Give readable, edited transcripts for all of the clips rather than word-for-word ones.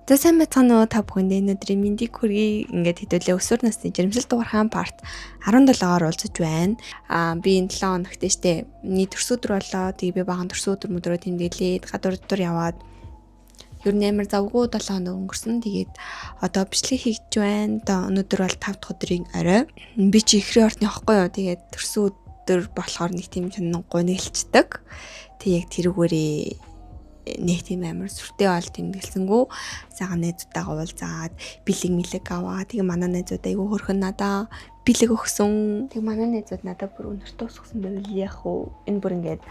За, сайн байцгаана уу, та бүхэндээ өнөөдрийн мэндийг хүргэе. Ингээд хэдүүлээ өсвөр насны жирэмслэл дугаархан part 17-оор уулзаж байна. Би энэ 7 хоногт штэ миний төрсөн өдөр болоо. Тэгээ би баган төрсөн өдөр мөдрөө тэмдэглээд гадуур дотор яваад ер нь амар завгүй 7 хоног өнгөрсөн. Тэгээд одоо бичлэг хийж байна. Одоо өнөөдөр бол 5 дахь өдрийн орой. Би чи ихрийн ордны ихгүй юу. Тэгээд төрсөн өдөр болохоор нэг тийм сонин гуниглчдаг. Тэг яг тэрүүгээрээ нэг тийм амар сүртэй бол тэмдэглэсэнгүү, сайхан найзуудтайгаа уулзаад, бэлэг мэлэг аваа. Тэгээ манай найзууд айгүй хөрхөн надаа бэлэг өгсөн. Тэгээ манай найзууд надаа бүр өнөртөө өсгсөн байвал яах вэ? Энэ бүр ингээд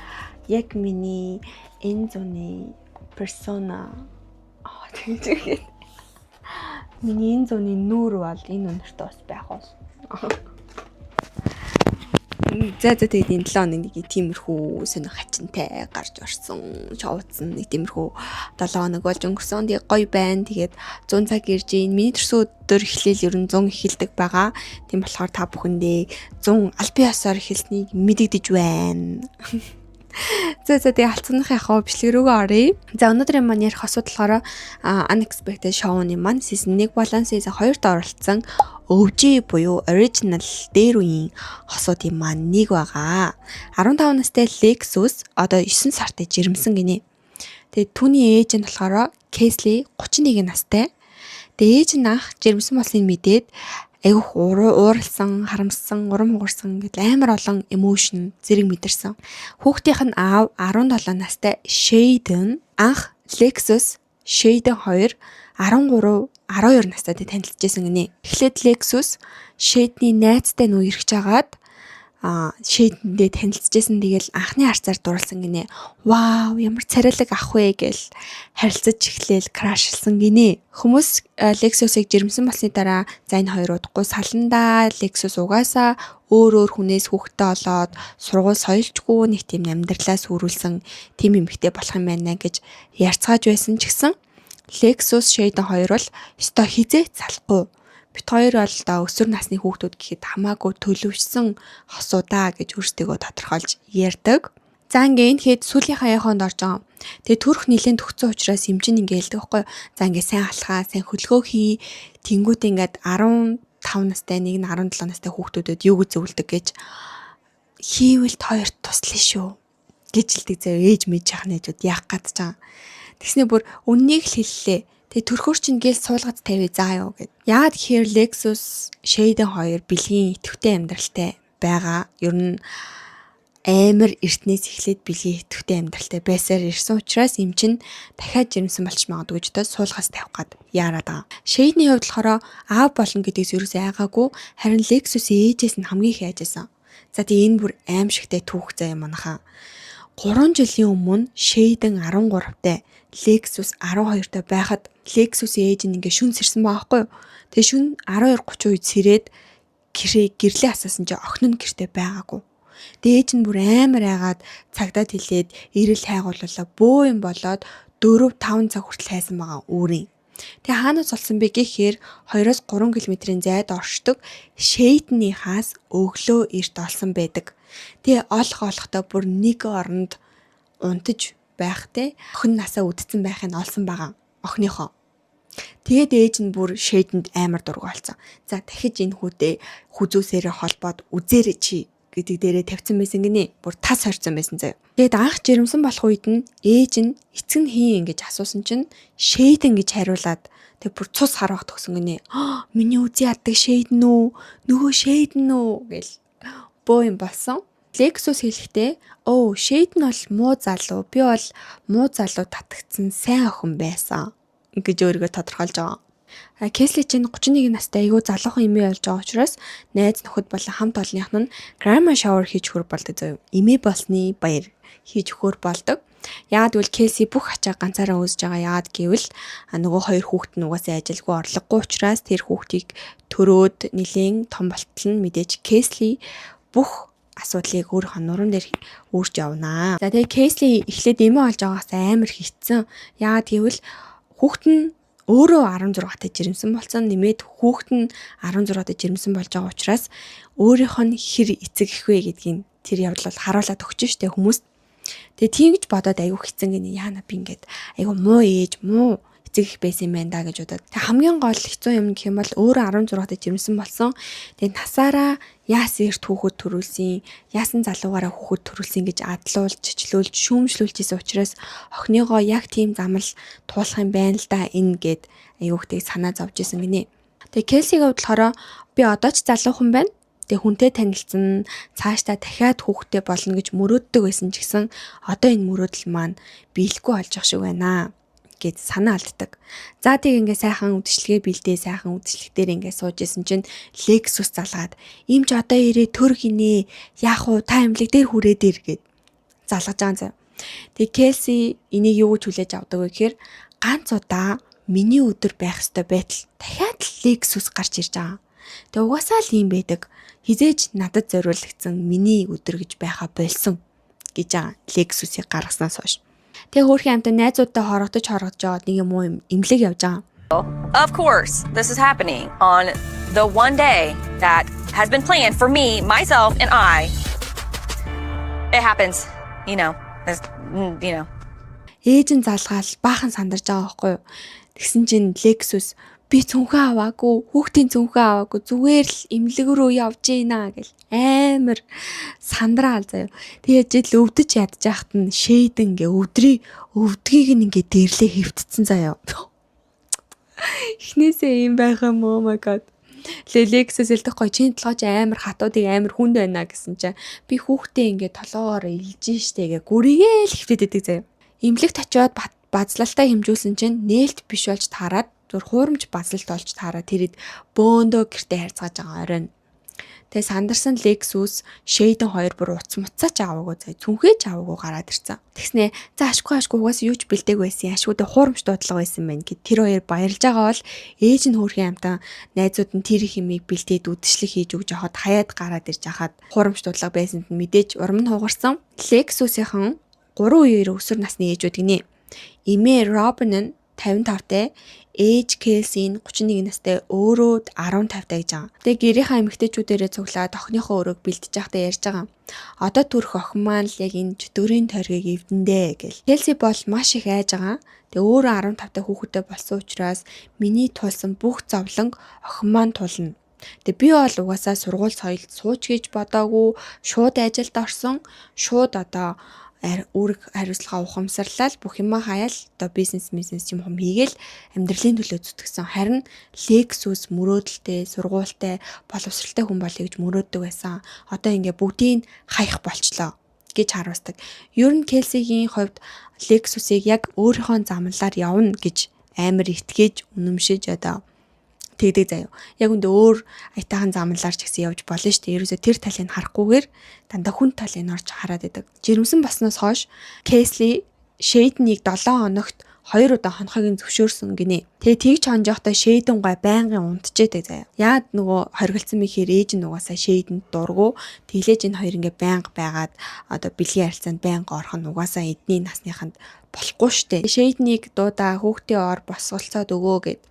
яг миний энэ зуны persona аа, тэгж ингээд миний энэ зуны нүүр бол энэ өнөртөө бас байх бол. За, тэгээд энэ 7 хоног нэг тиймэрхүү сонир хачинтай гарч орсон, шоуцсан нэг тиймэрхүү 7 хоног болж өнгөрсөн. Тэгээд гоё байна. Тэгээд 100 цаг ирж ийн. Миний төрсөн өдөр эхлээл ер нь 100 эхэлдэг байгаа. Тийм болохоор та бүхэндээ 100 албан ёсоор эхэлснийг мэдэгдэж байна. За, тэгээ алцганых яхаа бичлэг рүүгээ оръё. За, өнөөдрийн маань ярих асуудал болохоор Unexpected Show-ны маань season 1 болон season 2-т оролцсон OG буюу original дээр үеийн хосуудын маань нэг байгаа. 15 настай Lexus одоо 9 сартай жирэмсэн гинэ. Тэгээд түүний ээж нь болохоор Casely, 31 настай. Тэгээд ээж нь анх жирэмсэн болсныг мэдээд айгүйх ууралсан, харамссан, урам хугарсан гэдэл амар олон emotion зэрэг мэдэрсэн. Хүүхдийнх нь аав 17 настай Shayden. Анх Lexus, Shayden 2 13 12 настай танилцжсэн гинэ. Эхлээд Lexus Shayden-ий найзтай нүү ирэх жагаад Шэйдэндээ танилцжсэн. Тэгэл анхны харцаар дурлсан гинэ. Вау, ямар царайлаг ах вэ гэл харилцаж эхлээл crush лсан гинэ. Хүмүүс Lexus-ыг жирэмсэн болсны дараа за, энэ хоёр удахгүй саландаа, Lexus угаасаа өөр өөр хүнээс хүүхдтэй олоод сургууль соёлчгүй нэг тийм амьдралаа сүрүүлсэн тийм эмэгтэй болох юм байна гэж ярьцгааж байсан ч гэсэн Lexus, Shayden хоёр бол ёстой хизээ салахгүй, бит хоёр бол одоо өсвөр насны хүүхдүүд гэхэд хамаагүй төлөвшсөн хосуудаа гэж өөрсдийгөө тодорхойлж ярьдаг. За, ингээ энэ хэд сүүлийнхаа яхонд орж байгаа. Тэгээ төрх нэлээд төгцсөн учраас юм чинь ингээ хэлдэг байхгүй. За, ингээ сайн алхаа, сайн хөдөлгөө хий. Тэнгүүт ингээд 15 настай, нэг нь 17 настай хүүхдүүдэд юу гэж зөвлөдөг гэж хийвэл хоёрт туслая шүү гэж хэлдэг заяа, ээж мэж яах нээжүүд яах гээд чаа. Тэгснээ бүр үннийг л хэллээ. Тэгээ төрхөөр чинь гэл суулгаж тавья заа юу гэд. Яагаад гэхээр Lexus, Shayden хоёр бэлгийн идэвхтэй амьдралтай байгаа. Ер нь амар эртнээс эхлээд бэлгийн идэвхтэй амьдралтай байсаар ирсэн учраас юм чинь дахиад жирэмсэн болч магадгүй ч одоо суулгаас тавих гад яарад байгаа. Shayden-ий хувьд болохоор аав болно гэдгээс ерөөсөө айгаагүй, харин Lexus ээжээс нь хамгийн их айжсэн. За, тэгээ энэ бүр аимшигтэй түүх заяа манайхаа. 3 жилийн өмнө Shayden 13-тай, Lexus 12-тай байхад Lexus ээж нь ингээ шүн сэрсэн байгаа байхгүй юу. Тэгээ шүн 12:30 үед сэрээд гэрээ гэрлээ асаасан чи охин нь гэртээ байгаагүй. Тэгээ ээж нь бүр амар айгаад цагдаад хэлээд ирэл хайгууллаа, бөө юм болоод 4 5 цаг хүртэл хайсан байгаа үүрийн. Тэгээ хаанаас олсон бэ гэхээр 2-оос 3 км-ийн зайд оршдог Shayden-ийнхаас өглөө эрт олсон байдаг. Тэгээ олох олохдоо бүр нэг оронд унтаж байх те, охин насаа үдцэн байхыг олсон байгаа охиныхоо. Тэгээд ээж нь бүр Shayden-д амар дург болсон. За, дахиж энэ хүүтэй хүзүүсээрээ холбоод үзээрэй чи гэдэг дээрээ тавьсан байсан гинэ. Бүр тас хорцсон байсан заяа. Тэгээд анх жирэмсэн болох үед нь ээж нь эцэг нь хийн гэж асуусан чинь Shayden гэж хариулаад тэг бүр цус харвах төгсөн гинэ. Миний үзий яддаг Shayden үү? Нөгөө Shayden үү гэл бөө юм болсон. Lexus хэлэхдээ "Өө, Shayden бол муу залуу. Би бол муу залуу татагдсан сайн охин байсан" гэж өөрийгөө тодорхойлж байгаа. Кесли чинь 31 настай айгүй залуухан эмээ болж байгаа учраас найз нөхөд болон хамт олонных нь grandma shower хийж өгөхөр болдог заяа. Эмээ болсны баяр хийж өгөхөр болдог. Яагаад гэвэл Келси бүх ачаа ганцаараа үүсэж байгаа. Яагаад гэвэл нөгөө хоёр хүүхэд нь угаасаа ажилгүй, орлогогүй учраас тэр хүүхдийг төрөөд нэлийн том болтол нь мэдээж Кесли бүх асуудлыг өөрийнхөө нуруунд дээр үүрч явнаа. За, тэгээ Кейсли эхлээд эмээ олж байгаагаас амар хитсэн. Яагаад гэвэл хүүхэд нь өөрөө 16 таа жирэмсэн болсон. Нэмээд хүүхэд нь 16 таа жирэмсэн болж байгаа учраас өөрийнх нь хэр эцэг их вэ гэдгийг тэр явдал бол харуулад өгч штэ хүмүүст. Тэгээ тийм гэж бодоод айгүй хэцэн гинэ. Яана би ингээд айгүй муу ээж, муу Эцэг их байсан юм байна да гэж бодоод. Тэг хамгийн гол хэцүү юм гэх юм бол өөрөө 16 дэх жирэмсэн болсон. Тэг насаараа яасан эрт хүүхэд төрүүлсэн, яасан залуугаараа хүүхэд төрүүлсэн гэж адлуулж, чичлүүлж, шүүмжлүүлж исэн учраас охиныгоо яг тийм замал туулах юм байна л да энэ гэд аюухтыг санаа зовж исэн гинэ. Тэгээ Келсигийн хувьд болохоор би одоо ч залуухан байна. Тэгээ хүнтэй танилцсан, цаашдаа дахиад хүүхэдтэй болно гэж мөрөөддөг байсан ч гэсэн одоо энэ мөрөөдөл маань биелэхгүй болж ах шиг байна гэд санаа алддаг. За, тэг ингээ сайхан үдшилгээ бэлдээ, сайхан үдшилэг дээр ингээ сууж исэн чинь Lexus залгаад, "Эмч одоо ирээ төр гинэ. Яах вэ? Та эмнэлэг дээр хүрээд ир" гэд залгаж байгаа юм заа. Тэг Келси энийг юу гэж хүлээж авдаг вэ гэхээр ганц удаа миний өдөр байх ёстой байтал дахиад л Lexus гарч ирж байгаа. Тэг угаасаа л ийм байдаг. Хизээж надад зориулагдсан миний өдөр гэж байха болсон гэж байгаа. Lexus-ыг гаргаснаас хойш. Тэгээ хөөрхөн амтаа найзуудтай хорогдож хорогдож яваад нэг юм уу эмнэлэг явж байгаа. Of course, this is happening on the one day that has been planned for me, myself, and I. It happens, you know. Ээж нь залгаал баахан сандарч байгаа байхгүй юу? Тэгсэн чинь Lexus "Би цүнхээ аваагүй, хүүхдийн цүнхээ аваагүй, зүгээр л эмнэлэг рүү явж гинэ" гэл амар сандраал заяа. Тэгээ жил өвдөж ядж яхад нь Шейдэн ингээ өвдрий өвдгийг нь ингээ дэрлээ хэвтцэн заяа. Эхнээсээ юм байх юм, oh my God. Lexus хэлдэг гой, "Чиний толгой чи амар хатуудыг амар хүнд байна" гэсэн чинь "Би хүүхдээ ингээ толгоогоор илж штэ" гэ гүрийгээ л хэвтээд идэг заяа. Эмнэлэгт очиод базлалтаа хэмжүүлсэн чинь нээлт биш болж таарад, зүр хуурамч базлалт болж таарад тэрэд бөөндөө гэртээ харьцааж байгаа оройн. Тэгээ сандарсан Lexus, Shayden хоёр бүр уц муцаач аваагүй заа. Цүнхээ ч аваагүй гараад ирсэн. Тэгснэ, "За, ашгүй, ашгүй, угаасаа юу ч бэлдээг байсан. Ашгүйдээ хуурамч дуудлага байсан байна" гэд тэр хоёр баярлж байгаа бол ээж нь хөөрхөн амтан найзууд нь тэр их юмыг бэлдээд үдшилэг хийж өгч явахад хаяад гараад ирж хахад хуурамч дуудлага байсанд нь мэдээж урам нь хугарсан. Lexus-ийн 3 үеэр өсвөр насны ээжүүд гинэ. Эмээ Робин нь 55 тай, ээж Келси нь 31 настай, өөрөө 15 тай гэж байгаа. Тэгээ гэрийнхаа эмэгтэйчүүдээрээ цуглаад охиныхоо өрөөг бэлдэж байхдаа ярьж байгаа. "Одоо төрөх охин маань л яг энэ чөтгөрийн тойргийг эвдэндээ" гэл. Келси бол маш их айж байгаа. Тэгээ өөрөө 15 тай хүүхэдтэй болсон учраас миний тулсан бүх зовлон охин маань тулна. Тэгээ би бол угаасаа сургууль соёлд сууч гэж бодоогүй, шууд ажилд орсон. Шууд одоо үүрэг хариуцлага ухамсарлал бүх юмаа хаяал одоо бизнес бизнес юм хум хийгээл амьдралын төлөө зүтгэсэн. Харин Lexus мөрөөдөлтэй, сургуультай, боловсралтай хүн болъё гэж мөрөөддөг байсан. Одоо ингээ бүгдийг хаях болчлоо гэж харуулдаг. Ер нь Келсигийн хувьд Lexus-ыг яг өөрийнхөө замналаар явна гэж амар итгэж, үнэмшиж одоо тэгдэг заяа. Яг үндэ өөр аятайхан замналаар ч гэсэн явж болно шүү дээ. Ерөөсөө тэр талыг харахгүйгээр дандаа хүн талыг орж хараад идэг. Жирэмсэн болсноос хойш Кейсли Шейднийг 7 хоногт хоёр удаа хонохыг нь зөвшөөрсөн гинэ. Тэгээ тэгж хонж явахдаа Шейдэн гай байнгын унтжээдэг заяа. Яад нөгөө хоригдсан мэхээр ээж нь угаасаа Шейдэнд дургу. Тэглээж энэ хоёр ингээ байнга байгаад одоо бэлгийн харилцаанд байнга орох нь угаасаа эдний насныханд болохгүй штэ. Шейднийг дуудаа, "Хүүхдээ ор, босголцоод өгөө" гэд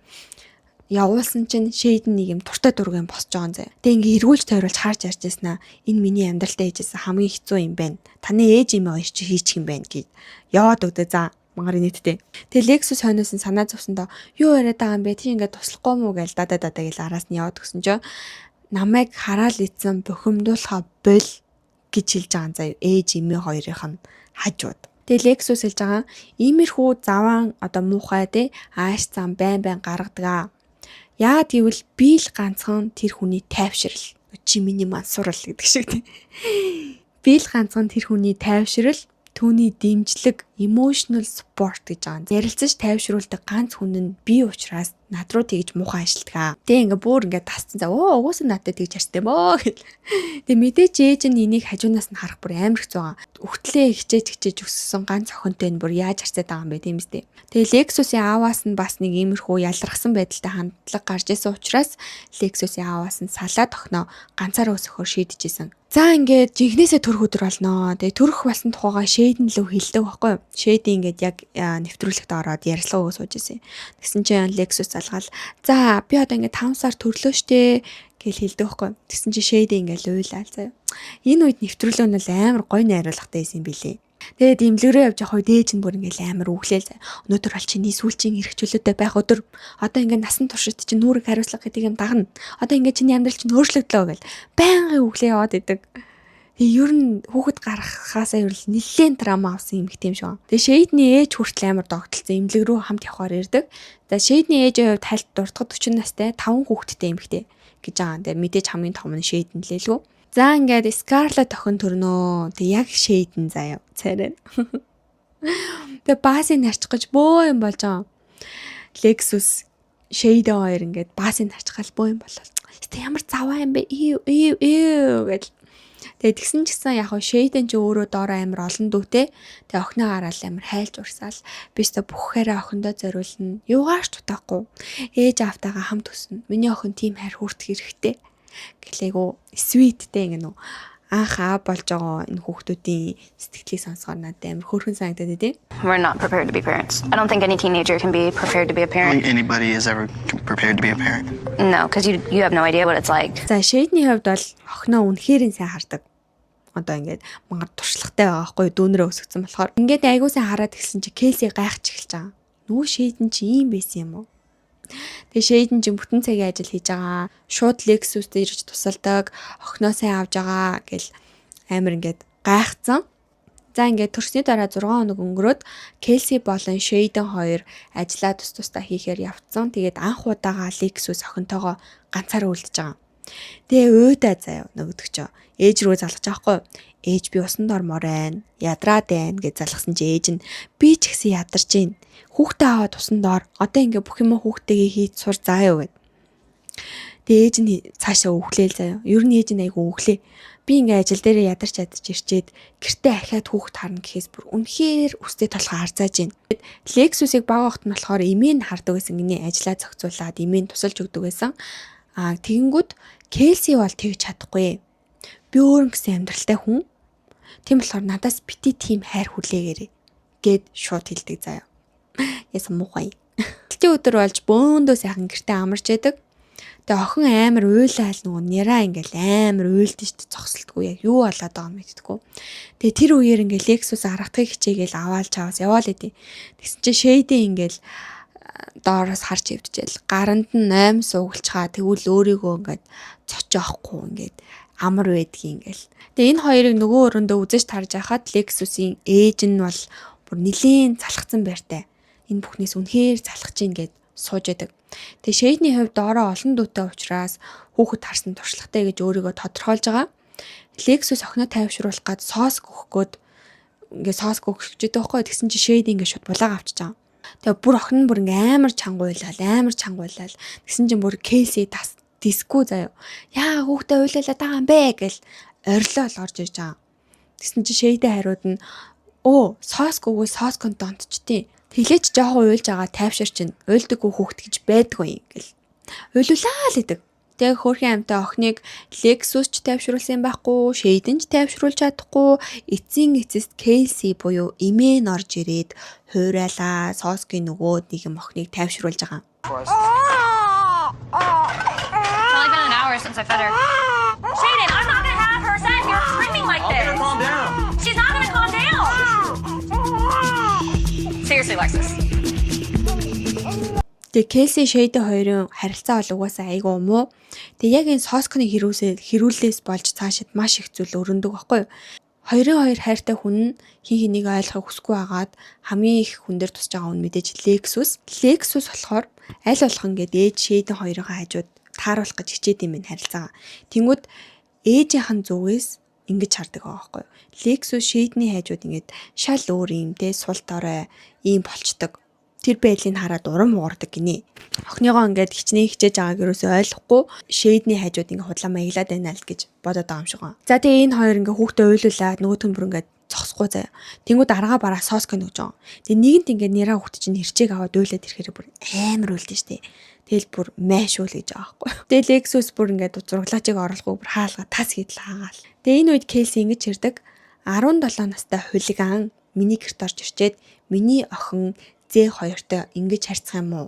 явуулсан чинь Шейдэн нэг юм туртай дургийн босч байгаа юм заяа. Тэгээ ингээ эргүүлж тойруулж харж ярьж байснаа, "Энэ миний амьдралдаа хийжсэн хамгийн хэцүү юм байна. Таны ээж юм хоёр чи хийчих юм байна" гэд яваад өгдөө за мангар нийтдээ. Тэгээ Lexus хойноос нь санаа зовсондоо "Юу яриад байгаа юм бэ? Тий ингээ туслахгүй мүү?" гээл дада дада гэл араас нь яваад өгсөн чинь "Намайг хараал ицсэн, бухимдуулахаа боль" гэж хэлж байгаа юм заяа. Ээж эмээ хоёрынх нь хажууд. Тэгээ Lexus хэлж байгаа, иймэрхүү заваан одоо муухай те ааш зам байн байн гаргадаг аа. Яагаад гэвэл би л ганцхан тэр хүний тайвшрал. Чи миний мансуурал гэдэг шиг тий. Би л ганцхан тэр хүний тайвшрал, түүний дэмжлэг, emotional support гэж байгаа. Ярилцаж тайвшруулдаг ганц хүн нь би учраас над руу тэгж муухай ажилтгаа. Тэгээ ингээ бүр ингээ тасцсан. За, өө угсаа надад тэгж харсан юм өө гэл. Тэгээ мэдээч ээж нь энийг хажуунаас нь харах бүр амар хэцүү байгаа. Өгтлээ хичээж хичээж өссөн ганц охинтой нь бүр яаж харцаад байгаа юм бэ, тийм үстэй. Тэгээ Lexus-ийн ааваас нь бас нэг иймэрхүү ялархсан байдалтай хандлага гарч исэн учраас Lexus-ийн ааваас нь салаад охиноо ганцаараа өсгөхөөр шийдэж исэн. За, ингээд жинхнээсээ төрөх өдөр болноо. Тэгээ төрөх болсон тухайгаа Шейдэн лөө хэлдэг байхгүй юу? Шейдэн ингээд яг нэвтрүүлэгт ороод ярилцлага өгөө сууж исэн. Тэгсэн чинь Lexus залгаал, "За, би одоо ингээд 5 сар төрлөө штэ" гэл хэлдэг байхгүй юу? Тэгсэн чинь Шейдэн ингээд уйлаал заяа. Энэ үед нэвтрүүлэг нь бол амар гоё найруулгатай байсан юм билээ. Тэгээд эмнэлэг рүү явж явах үед ээж нь бүр ингээл амар үглээл. Өнөөдөр бол чиний сүүлчийн эрх чөлөөтэй байх өдөр. Одоо ингээд насан туршид чинь нүүрэг хариуцлага гэдэг юм дагна. Одоо ингээд чиний амьдрал чинь өөрчлөгдлөө гэл байнгын үглээ яваад идэг. Тэгээ ер нь хүүхэд гаргахаасаа ер нь нэлээд trauma авсан юм юм шиг. Тэгээ Шейдний ээж хүртэл амар догтлцсон, эмнэлэг рүү хамт явахаар ирдэг. За, Шейдний ээжийн хувьд хальт дуртахад 40 настай, 5 хүүхэдтэй эмэгтэй гэж байгаа. Тэгээ мэдээж хамгийн том нь Шейдэн лээлгүй. За, ингээд Скарлетт охин төрнөө. Тэг яг Шейдэн заяа. Царай. Тэгээ баасыг нарчих гэж бөө юм болж байгаа. Lexus, Шейдэн хоёр ингээд баасыг нарчгаал бөө юм болол. Гэтэ ямар заваа юм бэ? Ив ив ив гэл. Тэгээ тэгсэн ч гэсэн яг хоо Шейдэн ч өөрөө доороо амар олон дүүтэй. Тэгээ охиноо хараад амар хайлж урсаал. Би ч бүхэхээрээ охиндоо зориулна. Юугаарч дутаахгүй. Ээж аавтайгаа хамт өснө. Миний охин тийм хайр хүртэх хэрэгтэй. Гэлээгүү sweet тэй ингэ нүү анх аа болж байгаа энэ хүүхдүүдийн сэтгэлийг сонсохоор надад амар хөөрхөн санагдаад идэв. We're not prepared to be parents. I don't think any teenager can be prepared to be a I don't parent. think anybody is ever prepared to be a parent. No, because you have no idea what it's like. За, Шейдний хувьд бол охиноо үнэхээр сайн хардаг. Одоо ингээд мангар туршлагатай байгаа байхгүй, дүүнрээ өсгцэн болохоор. Ингээд айгуу сайн хараад гисэн чи Кейси гайхаж эхэлж байгаа. Нөгөө Шейдэн чи ийм байсан юм уу? Тэгээ Шейдэн чинь бүтэн цагийн ажил хийж байгаа. Шууд Lexus дээр ирж тусалдаг, охиноо сайн авч байгаа гэл амар ингээд гайхацсан. За, ингээд төрсний дараа 6 хоног өнгөрөөд Келси болон Шейден хоёр ажлаа тус тусдаа хийхээр явцсан. Тэгээд анх удаага Lexus охинтойгоо ганцаараа үлдэж байгаа. Тэгээ уйдаа заяа нөгөөдөгчөө. Ээж рүү залгаж байгаа хгүй. Ээж, би усанд ормоор байна. Ядраад байна гэж залгасан чи ээж нь би ч гэсэн ядарч гин. Хүүхдээ аваад усанд ор. Одоо ингээ бүх юм хүүхдтэйгээ хийж сур заа юу гэд. Тэгээ ээж нь цаашаа өглөөл заяа. Ер нь ээж нь айгу өглөө. Би ингээ ажил дээрээ ядарч ядаж ирчээд гэртээ ахиад хүүхд харна гэхээс бүр үнэхээр өстэй толгой арзааж байна. Лексусыг бага багт нь болохоор эмээ нь хардаг байсан гинэ, ажиллаа зохицуулаад эмээ нь тусалж өгдөг байсан. Аа, тэгэнгүүт Келси бол тэгж чадахгүй. Би өөр гэсэн амьдралтай хүн. Тийм болохоор надаас бити тийм хайр хүлээгээрэй гэд шууд хэлдэг заяа. Ясан муухай. Гэлтийн өдөр болж бөөндөө сайхан гэртээ амарч яадаг. Тэгээ охин амар уйлаал, нөгөө нэраа ингээл амар уйлдэн штэ, зогсолтгүй, яг юу болоод байгааг мэддэггүй. Тэгээ тэр үеэр ингээл Lexus аргатахыг хичээгээл аваал чаваас яваал идэв. Тэгсэн чинь Шейдэн ингээл доороос харж эвдчихэл, гаранд нь 8 суугалчгаа, тэгвэл өөрийгөө ингээд цочоохгүй ингээд амар байдгийг ингээл. Тэгээ энэ хоёрыг нөгөө өрөөндөө үзэж тарж байхад Lexus-ийн ээж нь бол бүр нилээн залхацсан байртай. Энэ бүхнээс үнэхээр залхаж ийн гэд сууж яадаг. Тэгээ Шейдний хувьд доороо олон дүүтэй учраас хүүхэд харсан туршлагатай гэж өөрийгөө тодорхойлж байгаа. Lexus охиноо тайвшруулах гад сооск өгөх гээд ингээ сооск өгөх гэж байгаа байхгүй. Тэгсэн чи Шейд ингээ шууд булаага авчиж байгаа. Тэгээ бүр охин нь бүр ингээ амар чангуйлал, амар чангуйлал. Тэгсэн чинь бүр Кейси тас дисгүй заяа. Яа, хүүхдээ уйлалаад байгаа юм бэ гэл орилол орж ирж байгаа. Тэгсэн чи Шейдэ хариуд нь өө сооск өгвөл сосконд донтчтیں۔ Тэглээч жоохон уйлж байгаа тайвшир чинь, уйлдаггүй хүүхэд гэж байдгүй юм гэл. Уйлуулаа л гэдэг. Тэгээ хөөрхөн амтай охиныг Lexus ч тайвшруулсан байхгүй, Shayden ч тайвшруулж чадахгүй, эцсийн эцэст Kelsey буюу эмээ нь орж ирээд хуурайлаа, Соскийн нөгөө нэг юм охиныг тайвшруулж байгаа. It's only been an hour since I fed her. Shayden, I'm not gonna have her sat here screaming like this. Calm down. She's not gonna calm down. Seriously, Lexus. Тэгээ Келси, Шейден хоёрын харилцаа бол угаасаа айгүй муу. Тэгээ яг энэ Соскны хэрүүлээс болж цаашид маш их зүйл өрөндөг байхгүй юу? Хоёрын хоёр хайртай хүн нь хин хэнийг ойлгохыг хүсэхгүй байгаад хамгийн их хүн дээр тусч байгаа хүн мэдээж Lexus. Lexus болохоор аль болох ингээд ээж Шейден хоёрын хажууд тааруулах гэж хичээд юм байна харилцаагаа. Тэнгүүд ээжийнх нь зүгээс ингэж хардаг байгаа байхгүй юу? Lexus Шейдний хажууд ингээд шал өөр юм те, сул дорой ийм болчдөг. Тэр байдлыг хараад урам хугардаг гинэ. Охиныгоо ингээд хичнээн хичээж байгааг ерөөсөө ойлгохгүй, Шейдний хажууд ингээд худлаа маяглаад байна л гэж бодоод байгаа юм шиг байна. За, тэгээ энэ хоёр ингээд хүүхдээ уйлуулаад нөгөөх нь бүр ингээд зогсохгүй заяа. Тэнгүүд аргаа бараа сооск нөгж байгаа. Тэгээ нэгэнт ингээд нэраа хүүхд чинь хэрчээг аваад уйлаад ирэхээр бүр амар уйлдэн штэ. Тэгэл бүр майшуул гэж байгаа байхгүй. Тэгээ Lexus бүр ингээд зураглаачийг оруулахгүй бүр хаалга тас хийдэл хаагаал. Тэгээ энэ үед Келси ингэж ирдэг. 17 настай хулиган миний гэрт орж ирчээд миний охин Зэ хоёртой ингэж харьцах юм уу?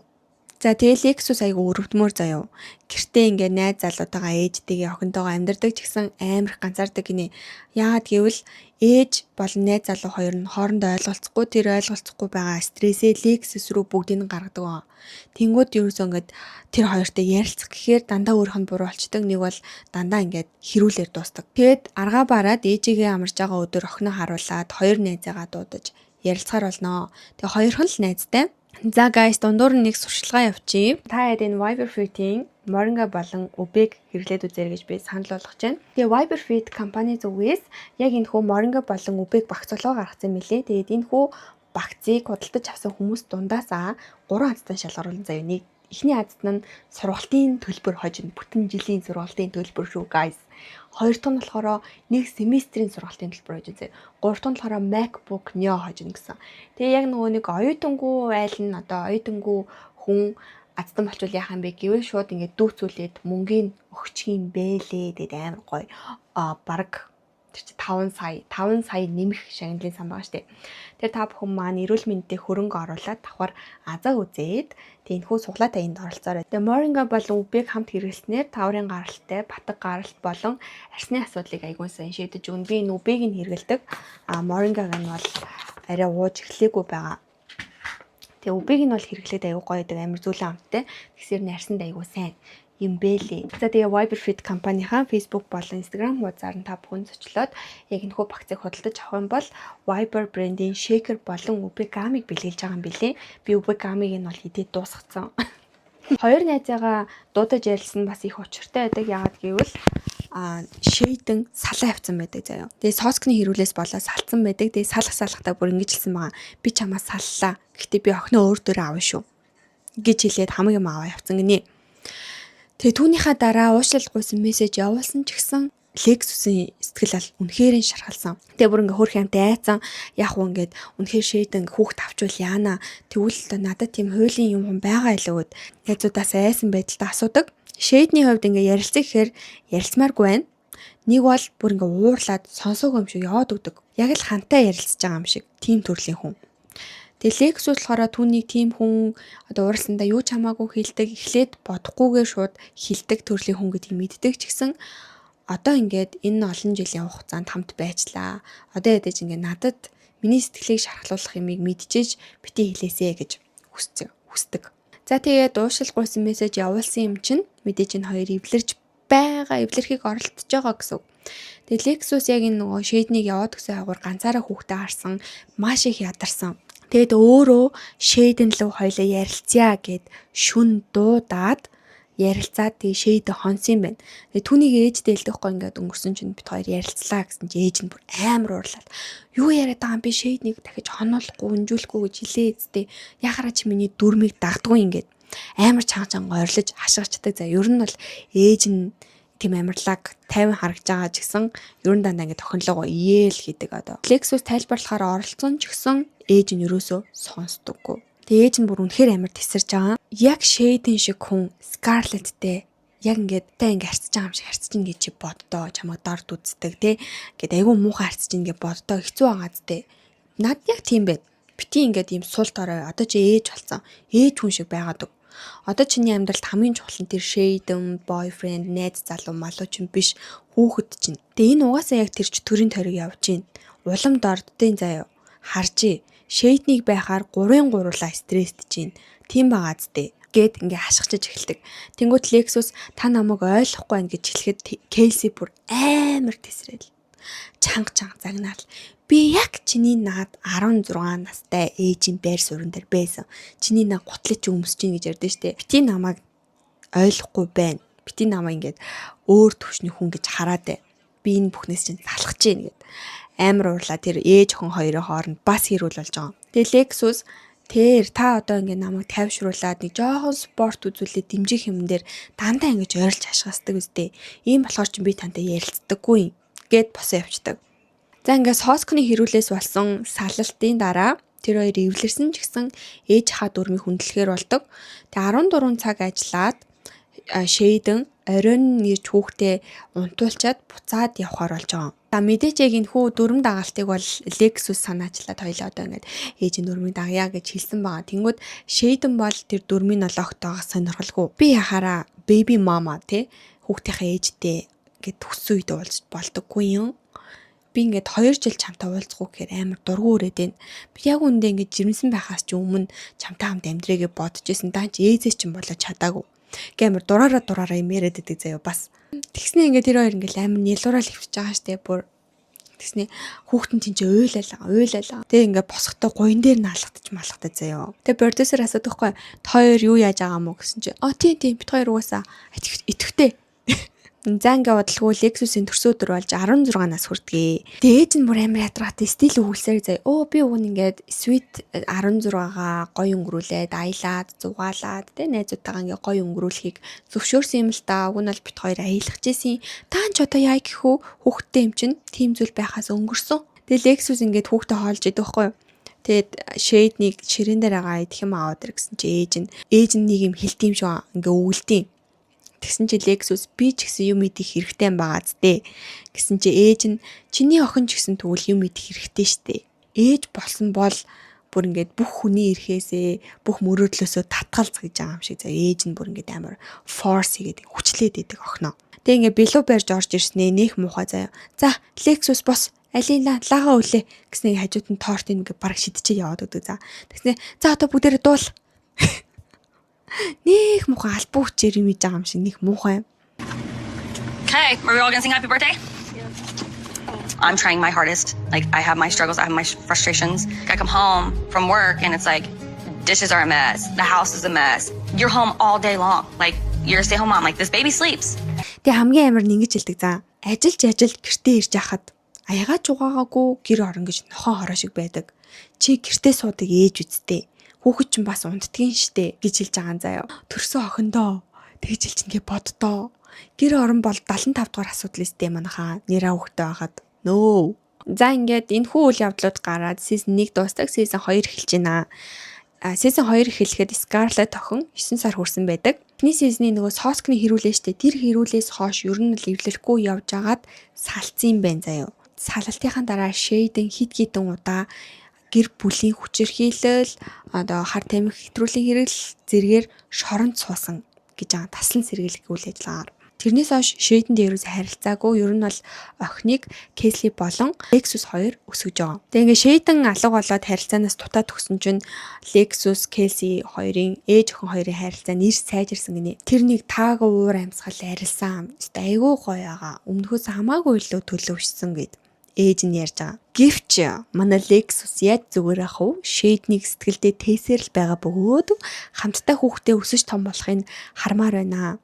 За, тэгэл Lexus айгу өрөвдмөр заяо. Гэртээ ингээ найз залуутайгаа, ээжтэйгээ, охинтойгоо амьдардаг ч гэсэн амар их ганцаардаг гинэ. Яагаад гэвэл ээж болон найз залуу хоёр нь хоорондоо ойлголцохгүй, тэр ойлголцохгүй байгаа стрессээ Lexus руу бүгдийг нь гаргадаг аа. Тэнгүүд ерөөсөө ингээд тэр хоёртой ярилцах гэхээр дандаа өөрөх нь буруу болчдөг. Нэг бол дандаа ингээд хэрүүлэр дуустдаг. Тэгэд аргаа бараад ээжигээ амарч байгаа өдөр охиноо харуулад хоёр найзаагаа дуудаж ярилцахаар болноо. Тэгээ хоёрхан л найзтай. За guys, дундуур нь нэг сурчлагаа явчих. Та хэд энэ Viber Fit-ийн Moringa болон Ube-г хэрэглээд үзээрэй гэж би санал болгож байна. Тэгээ Viber Fit компани зүгээс яг энэ хүү Moringa болон Ube-г багцлуу гаргацсан мөлий. Тэгээд энэ хүү багцыг худалдаж авсан хүмүүс дундаасаа 3 азтан шалгаруулсан заяа. Нэг эхний азт нь сургалтын төлбөр хожино. Бүтэн жилийн сургалтын төлбөр шүү, guys. Хоёр дахь нь болохоор нэг семестрийн сургалтын төлбөр хожино заяа. Гурав дахь нь болохоор MacBook Neo хожино гэсэн. Тэгээ яг нөгөө нэг оюутангуу айл нь, одоо оюутангуу хүн азтан болчвол яах юм бэ гэвэл шууд ингээд дүүцүүлээд мөнгийг өгчих юм бэлээ. Тэгээд амар гоё. А баг тэр чи 5 сая, 5 сая нэмэх шагналын сан байгаа штэ. Тэр та бүхэн маань эрүүл мэндэд хөрөнгө оруулаад давхар азаа үзээд тийхүү суглаатай энд оролцоорой. Тэгээ Moringa болон Ube-г хамт хэрэглэснээр тааврын гаралтай, батг гаралт болон арьсны асуудлыг аягүй сайн шийдэж өгнө. Би энэ Ube-г нь хэрэглэдэг. А Moringa-г нь бол арай ууж эхлэегүй байгаа. Тэгээ Ube-г нь бол хэрэглээд аягүй гоё байдаг, амар зөөлөн амттай. Тэгсэр нь арьсанд аягүй сайн юм бэлээ. За, тэгээ Viber Fit компанийнхаа Facebook болон Instagram хуудасаар нь та бүхэн зочлоод яг энэхүү багцыг худалдаж авах юм бол Viber брендийн shaker болон Ube Gummy-г бэлгэлж байгаа юм билээ. Би Ube Gummy-г нь бол идээд дуусгацсан. Хоёр найзаагаа дуудаж ярилцсан бас их учиртай байдаг. Яагаад гэвэл шейдэн салаа явцсан байдаг заяа. Тэгээ соскны хэрүүлээс болоод салцсан байдаг. Тэгээ салах салахтаа бүр ингэж хэлсэн байгаа. "Би чамаа саллаа. Гэхдээ би охиноо өөр дөрөө авна шүү" гэж хэлээд хамаг юм аваа явцсан гинэ. Тэгээ түүнийхээ дараа уушлал гуйсан мессеж явуулсан ч гэсэн Лексусын сэтгэл ал үнэхээр шархалсан. Тэгээ бүр ингээ хөрх амтай айцсан. Яг уу ингээд үнэхээр шийдэн хүүхд авчвал яана. Тэгвэл надад тийм хуулийн юм байгаа илүүд найзуудаас айсан байдалтай асуудаг. Шейдний хувьд ингээ ярилцах гэхээр ярилцмааргүй байна. Нэг бол бүр ингээ уурлаад сонсоогүй юм шиг яваад өгдөг. Яг л хантай ярилцж байгаа юм шиг тийм төрлийн хүн. Тэгээ Лексус болохоор түүнийг тийм хүн, одоо уурласандаа юу ч хамаагүй хэлдэг, эхлээд бодохгүйгээр шууд хэлдэг төрлийн хүн гэдгийг мэддэг ч гэсэн одоо ингээд энэ олон жилийн хугацаанд хамт байжлаа. Одоо ядаж ингээд надад миний сэтгэлийг шархлуулах юмыг мэдчихэж бити хэлээсэ гэж хүсдэг. Хүсдэг. За, тэгээд уушил гуйсан мессеж явуулсан юм чинь мэдээж энэ хоёр эвлэрч байгаа, эвлэрхийг оролдож байгаа гэсэн үг. Тэгээ Lexus яг энэ нөгөө Шейднийг яваад өгсөн хаагур ганцаараа хүүхдээ харсан, маш их ядарсан. Тэгэд өөрөө Шейдэн лөө хоёлаа ярилцъя гэд шүн дуудаад ярилцаад тэгээ Шейд хонсон юм байна. Тэгээ түүнийг ээжтэй хэлдэг хгүй, ингээд өнгөрсөн чинь бид хоёр ярилцлаа гэсэн чи ээж нь бүр амар уурлаад, "Юу яриад байгаа юм, би Шейднийг дахиж хонуулахгүй, өнжүүлэхгүй гэж хэлээ эцтэй. Яхаараа чи миний дүрмийг дагдгүй" ингээд амар чанга чанга ойрлож хашгирчдаг. За, ер нь бол ээж нь тийм амарлаг 50 харагдж байгаа ч гэсэн ер нь дандаа ингээд тохинлогоо иээл хийдэг одоо. Lexus тайлбарлахаар оролцсон ч гэсэн ээж нь ерөөсөө сонсдоггүй. Тэгээ ээж нь бүр үнэхээр амар тесэрж байгаа. Яг Shade шиг хүн Scarlett-тэй яг ингээд та ингээд харьцаж байгаа юм шиг харьцаж ин гэж чи боддоо, чамайг дорд үздэг те ингээд айгүй муухай харьцаж ин гэж боддоо, хэцүү байгаа зү. Над яг тийм байд. Бити ингээд ийм сул дорой, одоо чи ээж болсон. Ээж хүн шиг байгаад өг. Одоо чиний амьдралд хамгийн чухал нь тэр Shade, boyfriend, найз залуу малуу чинь биш, хүүхэд чинь. Тэгээ энэ угаасаа яг тэр чи төрийн тойрог явж гин. Улам дорддын заяа. Харжээ. Shade-нийг байхаар гурвын гурлаа стрессд чинь. Тийм байгаа зү гэд ингээ хашгичиж эхэлдэг. Тэнгүүт Lexus та намайг ойлгохгүй байна гэж хэлэхэд Кейси бүр амар тесрэл. Чанга чанга загнаал. "Би яг чиний наад 16 настай ээжийн байр суурин дээр байсан. Чиний наа гутлыг чи өмсөж гин гэж ярьдэн штэ. Бити намайг ойлгохгүй байна. Бити намайг ингээд өөр төвшний хүн гэж хараад бай. Би энэ бүхнээс чинь салах чинь" гэд амар уурлаа. Тэр ээж охин хоёрын хооронд бас хэрүүл болж байгаа. Тэгээ Lexus тэр та одоо ингээд намайг тайвшруулад нэг жоохон спорт үзүүлээд дэмжих юм дээр дандаа ингэж ойрлж хашгасдаг үстэй. Ийм болохоор чи би тантай ярилцдаггүй гэд босоо явцдаг. За, ингээд соскны хэрүүлээс болсон салалтын дараа тэр хоёр эвлэрсэн ч гэсэн ээж хаа дүрмийг хүндлэхээр болдог. Тэгээ 14 цаг ажиллаад Шейдэн Оройн нь ирж хүүхдээ унтуулчаад буцаад явхаар болж байгаа. За, мэдээж яг энэ хүү дүрэм дагалтыг бол Lexus санаачлаад хоёлоо одоо ингээд ээжийн дүрмийг дагая гэж хэлсэн байгаа. Тэнгүүд Shayden бол тэр дүрмийн нологтойгоо сонирхолгүй. Би яхаараа baby mama те, хүүхдийнхээ ээжтэй ингээд төссөн үед уулзч болдоггүй юм. Би ингээд 2 жил чамтай уулзахгүй гэхээр амар дургу өрөөд байна. Би яг үндэ ингээд жирэмсэн байхаас ч өмнө чамтай хамт амьдрээгээ бодож исэн. Даан чи ээзээ чинь болоо чадаагүй. Гэ амар дураараа дураараа юм яриад байдаг заяа бас. Тэгснэ ингээд тэр хоёр ингээд амар нялуураал хөвчж байгаа штэ бүр. Тэгснэ хүүхдэн чинь чи уйлал уйлал. Тэгээ ингээд босохдоо гуян дээр наалгатж малгатаа заяа. Тэгээ продюсер асуудаг хгүй, та хоёр юу яаж байгаа мó гэсэн чи, "А, тийм, бит хоёр угаасаа итгэвтэй." За, ингээ удалгүй Lexus-ийн төрсөн өдөр болж 16 нас хүрдгээ. Тэгээ ээж нь бүр амар ядаргаатай стил өгүүлсээр заяа. Өө, би уг нь ингээд sweet 16-гаа гоё өнгөрүүлээд, аялаад, зугаалаад, тэ, найзуудтайгаа ингээ гоё өнгөрүүлэхийг зөвшөөрсөн юм л да. Уг нь бол бит хоёр аялах жисэн. Та ч одоо яа гэх үү? Хүүхдтэй юм чинь тийм зүйл байхаас өнгөрсөн. Тэгээ Lexus ингээд хүүхдээ хоолж идэх байхгүй юу? Тэгээд Shade-нийг ширээн дээр байгаа идэх юм аваад ир гэсэн чи ээж нь нэг юм хэлт юм шиг ингээ өгөлдийн. Тэгсэн чи Lexus "Би ч гэсэн юм идэх хэрэгтэй юм байгаа зү" гэсэн чи ээж нь "Чиний охин ч гэсэн тэгвэл юм идэх хэрэгтэй штэ. Ээж болсон бол бүр ингээд бүх хүний эрхээсээ, бүх мөрөөдлөөсөө татгалз" гэж байгаа юм шиг заа. Ээж нь бүр ингээд амар force хийгээд хүчлээд идэг охиноо. Тэгээ ингээд билүү барьж орж ирснээ нэх муухай заяа. "За, Lexus, бос, алин лага үлээ" гэсний хажууд нь тортыг ингээд бараг шидчихээ яваад өгдөг за. Тэгснэ "За, одоо бүгдээрээ дуул." Нэх муухай албан хүчээр юм хийж байгаа юм шиг нэх муухай. Okay, are we all gonna sing happy birthday? I'm trying my hardest. Like, I have my struggles, I have my frustrations. I come home from work and it's like dishes are a mess, the house is a mess. You're home all day long. Like, you're a stay-home mom. Like, this baby sleeps. Тэгээ хамгийн амар нь ингэж хэлдэг за. Ажиллаж ажил гэртээ ирж хахад аягаа ч угаагаагүй гэр орон гэж нохоо хороо шиг байдаг. Чи гэртээ суудаг ээж үсттэй. Хүүхэд чинь бас унтдгийн штэ гэж хэлж байгаа юм заяа. Төрсөн охиндоо тэгж хэлчихнэ боддоо. Гэр орон бол 75 дугаар асуудал өстэй манайхаа. Нэраа хүүхдээ байхад нөө. За, ингээд энэ хүү үйл явдлууд гараад season 1 дуустаг, season 2 эхэлж байна. А season 2 эхлэхэд Scarlett охин 9 сар хүрсэн байдаг. Эхний season-ы нөгөө соскны хэрүүлээ штэ. Тэр хэрүүлээс хойш ер нь л эвлэрэхгүй явж агаад салцсан юм байна заяо. Салалтынхаа дараа Shayden хит хитэн удаа гэр бүлийн хүчирхийлэл, одоо хар тамхи хэтрүүлэн хэрэгэл зэрэгээр шоронд суусан гэж байгаа, таслан сэргийлэх үйл ажиллагаар. Тэрнээс хойш Shayden-д ерөөсө харилцаагүй. Ер нь бол охиныг Kelsey болон Lexus хоёр өсгөж байгаа. Тэгээ ингээ Shayden алга болоод харилцаанаас дутаад өгсөн чинь Lexus, Kelsey хоёрын, ээж охин хоёрын харилцаа нэр сайжирсан гинэ. Тэр нэг таагүй уур амьсгал арилсан. Өстой айгүй гоё байгаа. Өмнөхөөс хамаагүй илүү төлөвшсөн гэд ээж нь ярьж байгаа. Гэвч манай Lexus яаж зүгээр ах вэ? Shayden-ийг сэтгэлдээ тээсээр л байгаа бөгөөд хамтдаа хүүхдээ өсөж том болохыг хармаар байна.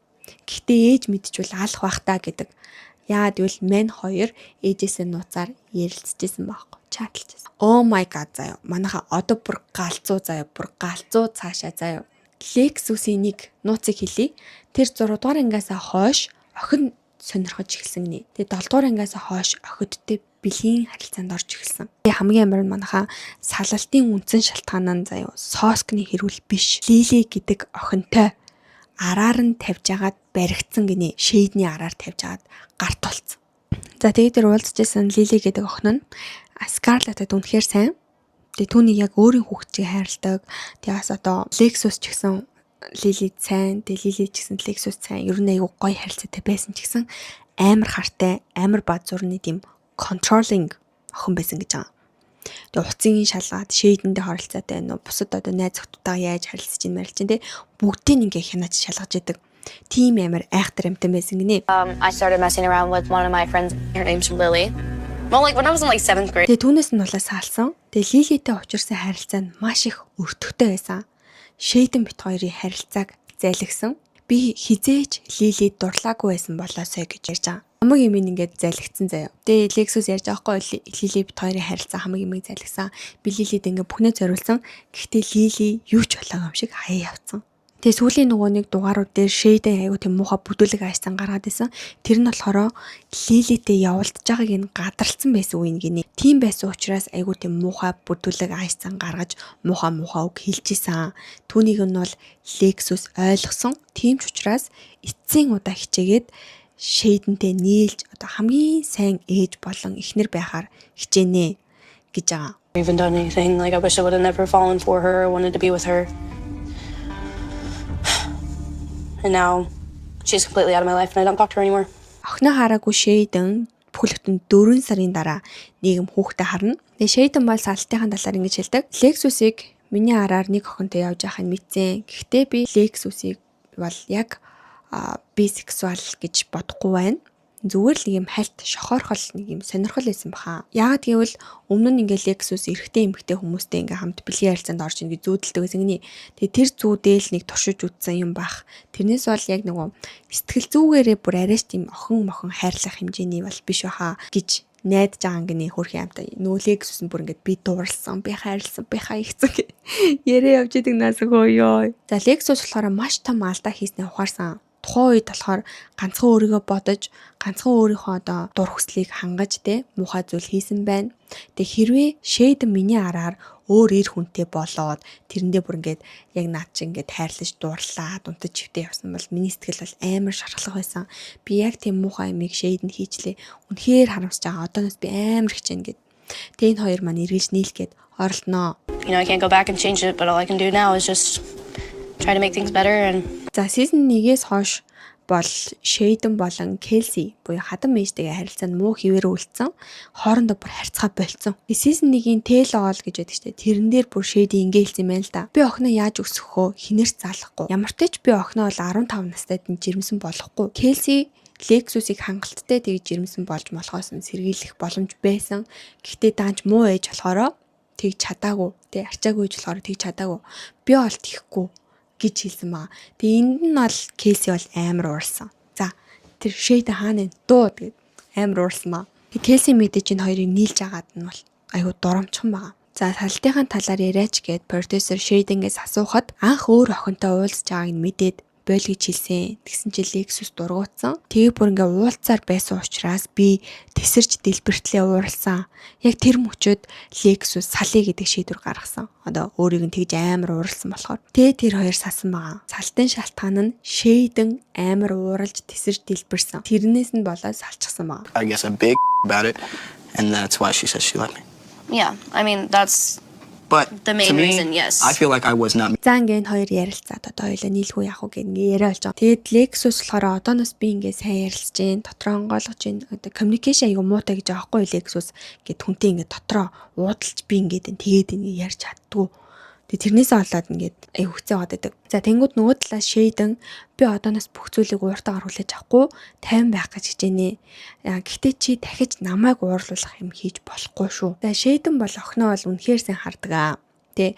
Гэхдээ ээж мэдчихвэл алах байх та гэдэг. Яагаад гэвэл мань хоёр ээжээсээ нууцаар ярилцчихсан байхгүй. Чаталжсэн. Oh my god, заяа. Манайха одоо бүр галзуу заяа. Бүр галзуу цаашаа заяа. Lexus-ийн нэг нууцыг хэлье. Тэр 6 дугаар ангиасаа хойш охин сонирхож эхэлсэн гинэ. Тэгээ 7 дугаар ангиасаа хойш охидтой бэлгийн харилцаанд орж эхэлсэн. Тэгээ хамгийн амар нь манайхаа салалтын үндсэн шалтгаан нь заяа соскны хэрүүл биш. Лили гэдэг охинтой араар нь тавьж агаад баригдсан гинэ. Shayden-ий араар тавьж агаад гарт тулцсан. За, тэгээд тэр уулзчихсан Лили гэдэг охин нь Scarlett-ад үнэхээр сайн. Тэгээ түүнийг яг өөрийн хүүхэд шиг хайрладаг. Тэгээ бас одоо Lexus ч гэсэн Лили сайн, тэгээ Лили ч гэсэн Lexus сайн. Ер нь айгу гоё харилцаатай байсан ч гэсэн амар хартай, амар бад зурны тийм controlling охин байсан гэж байгаа. Тэгээ утсын шалгаад Shayden-тэй харилцаатай байна уу? Бусад одоо найз охидтойгоо яаж харилцаж ин мэрэлж те, бүгдийг ингээ хянаж шалгаж идэг. Тийм амар айхтар амтан байсан гинэ. I started messing around with one of my friends. Her name's Lily. Well, like when I was in like seventh grade. Тэгээ түүнээс нь болоо салсан. Тэгээ Лилитэй учирсан харилцаа нь маш их өртөгтэй байсан. Shayden бит хоёрын харилцааг зайлгсан. "Би хизээж Лилид дурлаагүй байсан болоосой" гэж ярьж байгаа. Хамаг юм ингээд зайлгдсан заяа. Тэгээ Lexus ярьж байгаа хгүй, Лили бит хоёрын харилцаа хамаг юм зайлгсан. Би Лилид ингээд бүхнээ зориулсан. Гэхдээ Лили юу ч болоогүй юм шиг хаяа явцсан. Тэгээ сүүлийн нөгөө нэг дугаарууд дээр Шейдэн айгу тийм муухай бүдүүлэг аашсан гаргаад исэн. Тэр нь болохоор Лилитэй явуулдаж байгааг нь гадралцсан байсан үе гинэ. Тийм байсан учраас айгу тийм муухай бүдүүлэг аашсан гаргаж муухай муухай үг хэлж исэн. Түүнийг нь бол Лексус ойлгосон. Тийм ч учраас эцсийн удаа хичээгээд Шейдэнтэй нийлж одоо хамгийн сайн ээж болон эхнэр байхаар хичээнэ гэж байгаа. Even done anything. Like, I wish I would have never fallen for her or wanted to be with her. And now she's completely out of my life and I don't talk to her anymore. Охиноо хараагүй Шейдэн бүхэл бүтэн 4 сарын дараа нийгэм хүүхдээ харна. Тэгээ Шейдэн бол салтынхаа талаар ингэж хэлдэг. Лексусыг миний араар нэг охинтой явж байхыг мэдсэн. Гэхдээ би Лексусыг бол яг бисексуал гэж бодохгүй байна. Зүгээр л нэг юм хальт шохоорхол, нэг юм сонирхол байсан баха. Яагаад гэвэл өмнө нь ингээ Lexus эрэгтэй, эмэгтэй хүмүүстэй ингээ хамт бэлгийн харилцаанд орж ингээ зүүдэлдэг байсан гинэ. Тэгээ тэр зүүдээл нэг туршиж үзсэн юм бах. Тэрнээс бол яг нөгөө сэтгэл зүгээрээ бүр арайч тийм охин мохон хайрлах хэмжээний бол биш баха гэж найдаж байгаа гинэ, хөрхийн амтай. Нөгөө Lexus нь бүр ингээд би дурлсан, би хайрлсан, би хаягдсан гэ. Яриа явж идэг нас хөө ёо. За, Lexus болохоор маш том алдаа хийснээ ухаарсан. Тухайн үед болохоор ганцхан өөрийгөө бодож, ганцхан өөрийнхөө одоо дур хүслийг хангаж те муухай зүйл хийсэн байна. Тэгээ хэрвээ Шейдэн миний араар өөр эр хүнтэй болоод тэрэндээ бүр ингээд яг над чи ингээд хайрлаж дурлаад унтаж чивтэй явсан бол миний сэтгэл бол амар шархлах байсан. Би яг тийм муухай юмыг Шейдэнд хийчлээ. Үнэхээр харамсаж байгаа. Одооноос би амар хичээнэ гэд. Тэгээ энэ хоёр маань эргэж нийлэх гээд оролдноо. I can't go back and change it, but all I can do now is just try to make things better and За, season 1-ээс хойш бол Шейден болон Келси буюу хадам ээжтэйгээ харилцаа нь муу хэвээр үлдсэн. Хоорондоо бүр харьцаа болцсон. Season 1-ийн Tell All гэж байдаг штэ. Тэрэн дээр бүр Шейден ингэ хэлсэн юм байна л да. Би охиноо яаж өсгөхөө хинэрч заалахгүй. Ямар ч тач би охиноо бол 15 настайд нь жирэмсэн болохгүй. Келси Лексусыг хангалттай тэгж жирэмсэн болж болохоос нь сэргийлэх боломж байсан. Гэхдээ даанч муу ээж болохоро тэгж чадаагүй. Тэ арчаагүй ээж болохоор тэгж чадаагүй. Би бол тийхгүй гэж хэлсэн баа. Тэгээ энд нь бол Кейси бол амар уурсан. За, тэр Шейдэн хаана вэ? Дуу гэд амар уурсан баа. Тэгээ Кейси мэдээж энэ хоёрыг нийлж агаад нь бол айгу дурамчхан байгаа. За, салтынхаа талаар яриач гээд продюсер Шейденгээс асуухад анх өөр охинтой уулзж байгааг нь мэдээд боль гэж хэлсэн. Тэгсэн чи Lexus дургуутсан. Тэгээ бүр ингээ уулзаар байсан учраас би тэсэрч дэлбэртлээ ууралсан. Яг тэр мөчөд Lexus салъя гэдэг шийдвэр гаргасан. Одоо өөрийг нь тэгж амар ууралсан болохоор. Тэгээ тэр хоёр салсан байгаа. Салтын шалтгаан нь Шейдэн амар ууралж тэсэрч дэлбэрсэн. Тэрнээс нь болоод салчихсан байгаа. I guess a big about it, and that's why she says she left me. Yeah, I mean, that's But the main to me, reason, yes. I feel like I was not За, ингээ энэ хоёр ярилцаад одоо хоёлаа нийлгүй яах вэ гэх ингээ яриа болж байгаа. Тэгээд Lexus болохоор одооноос би ингээ сайн ярилцж гин, дотроо онгойлгож гин, одоо communication айгу муутай гэж байгаа байхгүй, Lexus гэд хүнтэй ингээ дотроо уудалж би ингээд тэгээд ингээ ярьж чаддгүй. Тэгээ тэрнээсээ болоод ингээд айгу хэцүү байгаад байдаг. За, тэнгууд нөгөө талаас Шейдэн би одооноос бүх зүйлийг ууртаагаар хүлээж авахгүй, тайван байх гэж хичээнэ. Гэхдээ чи дахиж намайг уурлуулах юм хийж болохгүй шүү. За, Шейдэн бол охиноо бол үнэхээр сайн хардаг аа. Тэ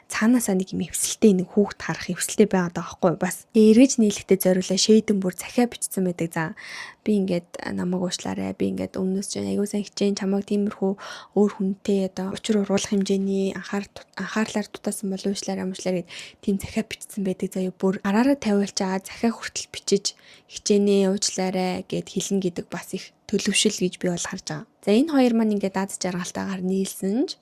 цаанаасаа нэг юм эвсэлтэй, нэг хүүхд харах эвсэлтэй байгаад байгаа байхгүй бас. Тэгээ эргэж нийлэхдээ зориулаа Шейдэн бүр захиа бичсэн байдаг. За, би ингээд намайг уучлаарай. Би ингээд өмнөөс чинь аягүй сайн хичээн, чамайг тиймэрхүү өөр хүнтэй одоо учир уруулах хэмжээний анхаарлаар дутаасан бол уучлаарай, амуучлаарай гэд тийм захиа бичсэн байдаг заяа. Бүр гараараа тавиулчаа захиа хүртэл бичиж хичээнэ, уучлаарай гэд хэлнэ гэдэг бас их төлөвшил гэж би бол харж байгаа. За, энэ хоёр маань ингээд аз жаргалтайгаар нийлсэн ч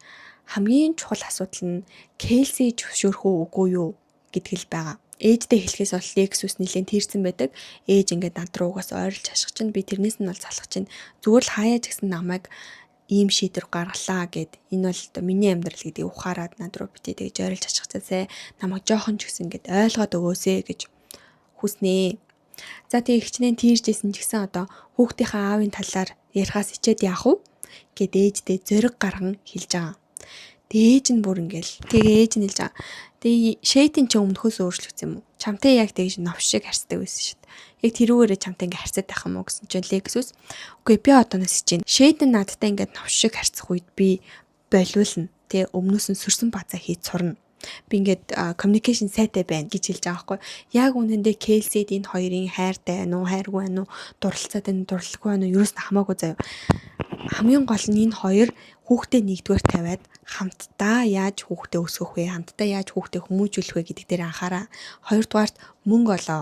хамгийн чухал асуудал нь Келси зөвшөөрөх үү, үгүй юу гэдэг л байгаа. Ээждээ хэлэхээс бол Lexus нэлээд тэрсэн байдаг. Ээж ингээд над руу угаас ойрлж хашгих чинь би тэрнээс нь бол залах чинь зүгээр л хаяа ч гэсэн намайг ийм шийдвэр гаргалаа гэд, энэ бол одоо миний амьдрал гэдгийг ухаарад над руу битээ тэгж ойрлж хашгичаасай, намайг жоохон ч гэсэн ингээд ойлгоод өгөөсэй гэж хүснэ. За, тэгээ хичнээн тийржсэн ч гэсэн одоо хүүхдийнхээ аавын талаар ярихаас ичээд яах вэ гэд ээждээ зориг гарган хэлж байгаа. Тэгээ ээж нь бүр ингээл тэгээ ээж нь хэлж байгаа. Тэгээ Шейтин ч өмнөхөөс өөрчлөгдсөн юм уу? Чамтай яг тэгж новш шиг харьцдаг байсан шүү дээ. Яг тэрүүгээрээ чамтай ингээ харьцаад байх юм уу гэсэн чинь Lexus үгүй, би одооноос хичээнэ. Шейтин надтай ингээд новш шиг харьцах үед би болиулна. Тэ өмнөөс нь сөрсөн базаа хийж сурна. Би ингээд communication сайтай байна гэж хэлж байгаа байхгүй. Яг үнэндээ Келсид энэ хоёрын хайртай байна уу, хайргүй байна уу, дурлалцаад байна, дурлалгүй байна уу, ерөөс нь хамаагүй заяа. Хамгийн гол нь энэ хоёр Хүүхдээ нэгдүгээр тавиад хамтдаа яаж хүүхдээ өсгөх вэ? Хамтдаа яаж хүүхдээ хүмүүжүүлэх вэ гэдэг дээр анхаараа. Хоёрдугаарт мөнгө олоо.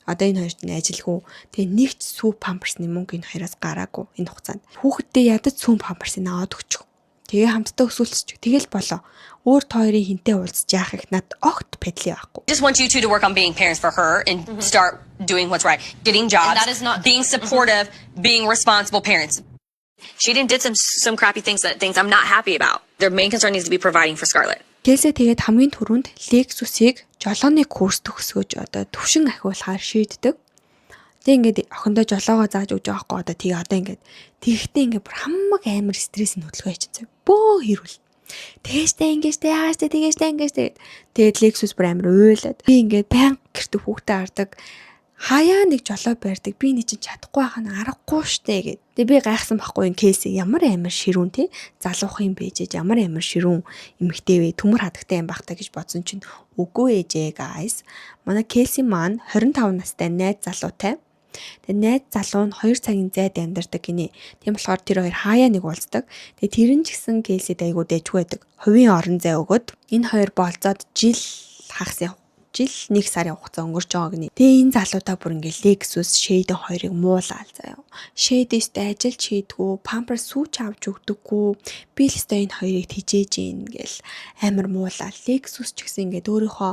Одоо энэ хоёрт нь ажилгүй. Тэгээ нэг ч сүү памперсны мөнгө энэ хоёроос гараагүй энэ хугацаанд. Хүүхэддээ ядаж сүүн памперсыг аваад өгчих. Тэгээ хамтдаа өсвөлцчих. Тэгэл болоо. Өөр та хоёрын хинтээ уулзаж яах их над огт падли байхгүй. Just want you two to work on being parents for her and start doing what's right. Getting jobs, And that is not- being supportive, being responsible parents. She didn't did some crappy things that things I'm not happy about. Their main concern needs to be providing for Scarlett. Келси тэгээд хамгийн түрүүнд Lexus-ыг жолооны курс төгсгөж одоо төвшин ахиулахаар шийддэг. Тэг ингээд охиндоо жолоогоо зааж өгч байгаа хгүй, одоо тэгээ одоо ингээд тэгэхдээ ингээд бүр хамаг амар стресс нь хөдөлгөөн хийчихсэн. Бөө хэрүүл. Тэгээжтэй ингээжтэй яагааштэй тэгээжтэй ингээжтэй. Тэгээд Lexus бүр амар уйлаад, би ингээд байнга гэртээ хүүхдээ хардаг, хаяа нэг жолоо барьдаг. Би нэг чинь чадахгүй байх нь аргагүй штэ гэд. Тэгээ би гайхсан байхгүй, энэ Келси ямар амар ширүүн те, залуух юм бэжэж, ямар амар ширүүн эмэгтэй вэ, төмөр хадагтай юм байх та гэж бодсон чинь үгүй ээжээ, guys. Манай Келси маань 25 настай найз залуутай. Тэгээ найз залуу нь 2 цагийн зайд амьдардаг гинэ. Тийм болохоор тэр хоёр хаяа нэг уулздаг. Тэгээ тэр нь ч гэсэн Келсид айгуу дэжгүй байдаг. Хувийн орон зай өгөөд энэ хоёр болзоод жил хагасын жил 1 сарын хугацаа өнгөрч байгаа гинэ. Тэгээ энэ залуудаа бүр ингээ Lexus Shade хоёрыг муулаал заяа. Shade өстэй ажиллаж хийдгүү, Pampers сүүч авч өгдөггүй. Би л өстэй энэ хоёрыг тижээж ийн гэл амар муулаал. Lexus ч гэсэн ингээд өөрийнхөө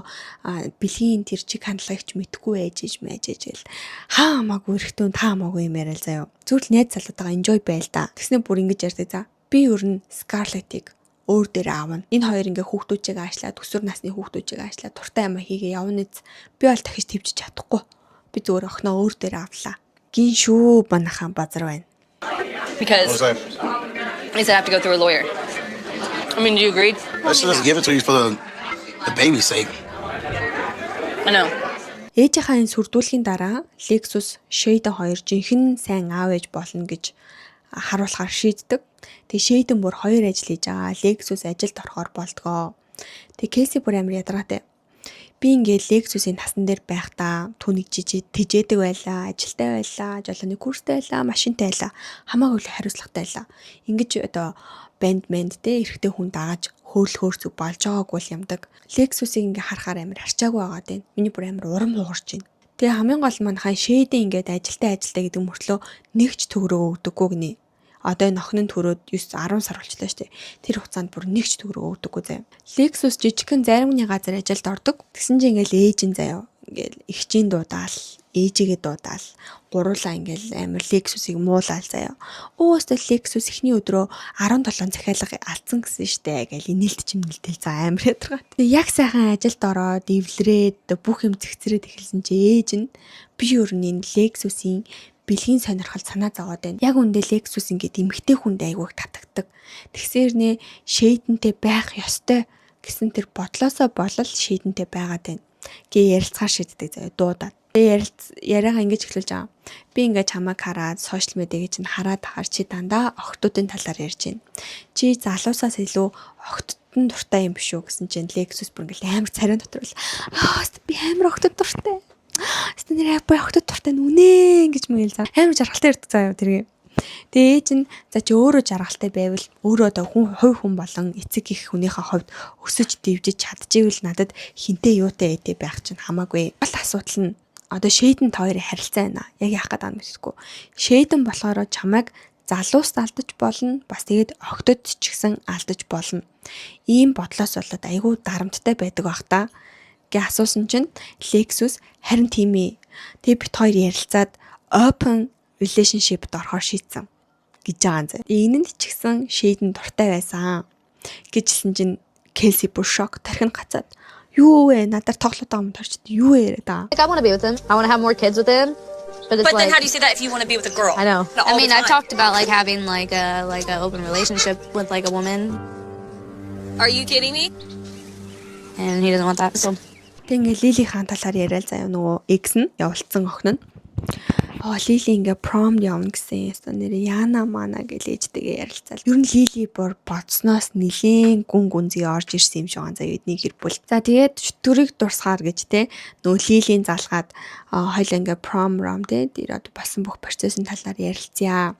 бэлгийн тэр чиг хандлагыг ч мэдхгүй ээжэж мэжээж гэл хаа хамаагүй эрэгтэн та хамаагүй юм яриа л заяа. Зүгээр л найз залуутайгаа enjoy байл та. Тэгснэ бүр ингэж ярьдаг за. Би ер нь Scarlett-ыг өөр дээр аавна. Энэ хоёр ингээ хүүхдүүдийг аашлаад, өсвөр насны хүүхдүүдийг аашлаад, дуртай амаа хийгээ явна эз. Би бол дахиж твжиж чадахгүй. Би зүгээр охиноо өөр дээр авлаа. Гин шүү, манайхан базар байна. Because What was that? He said I have to go through a lawyer. I mean, do you agree? Let's just give it to you for the baby's sake. I know. Ээжийнхаа энэ сүрдүүлэхийн дараа Lexus Shade хоёр жинхэнэ сайн аав ээж болно гэж харуулахаар шийддэг. Тэгээ Shade бүр хоёр ажил хийж байгаа. Lexus ажилд орохоор болдгоо. Тэгээ Келси бүр амар ядаргаатай. Би ингээд Lexus-ийн насан дээр байхдаа түүнийг жижиг тэжээдэг байлаа, ажилтай байлаа, жолооны курстай байлаа, машинтай байлаа. Хамаагүй л хариуцлагатай байлаа. Ингэж одоо банд манд те эрэгтэй хүн дагаж хөөлөхөөр зүг болж байгаагүй л юмдаг. Lexus-ыг ингээ харахаар амар харчаагүй байгаа даа. Миний бүр амар урам хугарч байна. Тэгээ хамгийн гол манайхан Shade ингээд ажилтай ажилтай гэдэг мөртлөө нэг ч төгрөг өгдөггүй гинэ. Одоо энэ охин нь төрөөд 9 10 сар болчлаа шүү дээ. Тэр хугацаанд бүр нэг ч төгрөг өгдөггүй заяа. Lexus жижигхэн зайрмагны газар ажилд ордог. Тэгсэн чинь ингээл ээж нь заяа. Ингээл эгчийн дуудаал, ээжигээ дуудаал, гуруулаа ингээл амар Lexus-ыг муулаал заяа. Өөстөө Lexus эхний өдрөө 17 захиалга алдсан гэсэн штэ гэл инээлт чимнэлтэл за амар ядаргаа. Тэгээ яг сайхан ажилд ороод эвлэрээд бүх юм зэгцрээд эхэлсэн чи ээж нь би ер нь энэ Lexus-ийн бэлгийн сонирхол санаа зовоод байна. Яг үндэ Lexus ингээд эмэгтэй хүнд айгүйг татагдаг. Тэгсээр нэ Shade-нтэй байх ёстой гэсэн тэр бодлосоо болол Shade-нтэй байгаад байна. Гээ ярилцгаар шийддэг заяа, дуудаад. Тэгээ ярилц яриагаа ингэж эхлүүлж байгаа. Би ингээд чамайг хараад, social media-г чинь хараад тахаар чи дандаа охтуудын талаар ярьж байна. Чи залуусаас илүү охтод нь дуртай юм биш үү гэсэн чинь Lexus бүр ингээл амар царайн дотор л аа, би амар охтод дуртай. Өстө нэр бай охтод дуртай нүнэ гэж мэгэл за амар жаргалтай ярьдаг заяа тэргээ. Тэгээ ээж нь за, чи өөрөө жаргалтай байвал, өөрөө одоо хүн хувь хүн болон эцэг их хүнийхээ хувьд өсөж дэвжиж чадчихвэл надад хинтээ юутай ээтэй байх чинь хамаагүй. Гол асуудал нь одоо Шейден та хоёрын харилцаа байна. Яг яах гээд байгаа юм мэдэхгүй. Шейден болохоор чамайг залуус алдаж болно. Бас тэгээд охтод ч гэсэн алдаж болно. Ийм бодлоос болоод айгүй дарамттай байдаг бах та гэ асуусан чинь Lexus харин тийм ээ. Тэгээ бит хоёр ярилцаад open relationship-д орохоор шийдсэн гэж байгаа юм зэ. Энэнд ч гэсэн Шейден дуртай байсан гэжсэн чинь Келси бүр шок, тархин гацаад, юу вэ? Надаар тоглоод байгаа юм торчд юу яриад байгаа. Like, I want to be with him. I want to have more kids with him. But it's But then like how do you say that if you want to be with a girl? I know. All I the mean, I've time. talked about like having like a open relationship with like a woman, Are you kidding me? And he doesn't want that. So Тэг ингээ Лили хаан талаар яриад заяа, нөгөө ex нь явуулсан охин нь. Аа, Лили ингээ prom явна гэсэн. Ястаа нэрээ Яна мана гэж ээжтэйгээ ярилцаал. Ер нь Лили бүр бодсноос нилээн гүн гүнзгий орж ирсэн юм шиг байгаа заяа эдний гэр бүл. За, тэгээд чөтгөрийг дурсгаар гэж те нөгөө Лилийн залгаад хоёул ингээ prom ром те тэр одоо болсон бүх процессын талаар ярилцъя.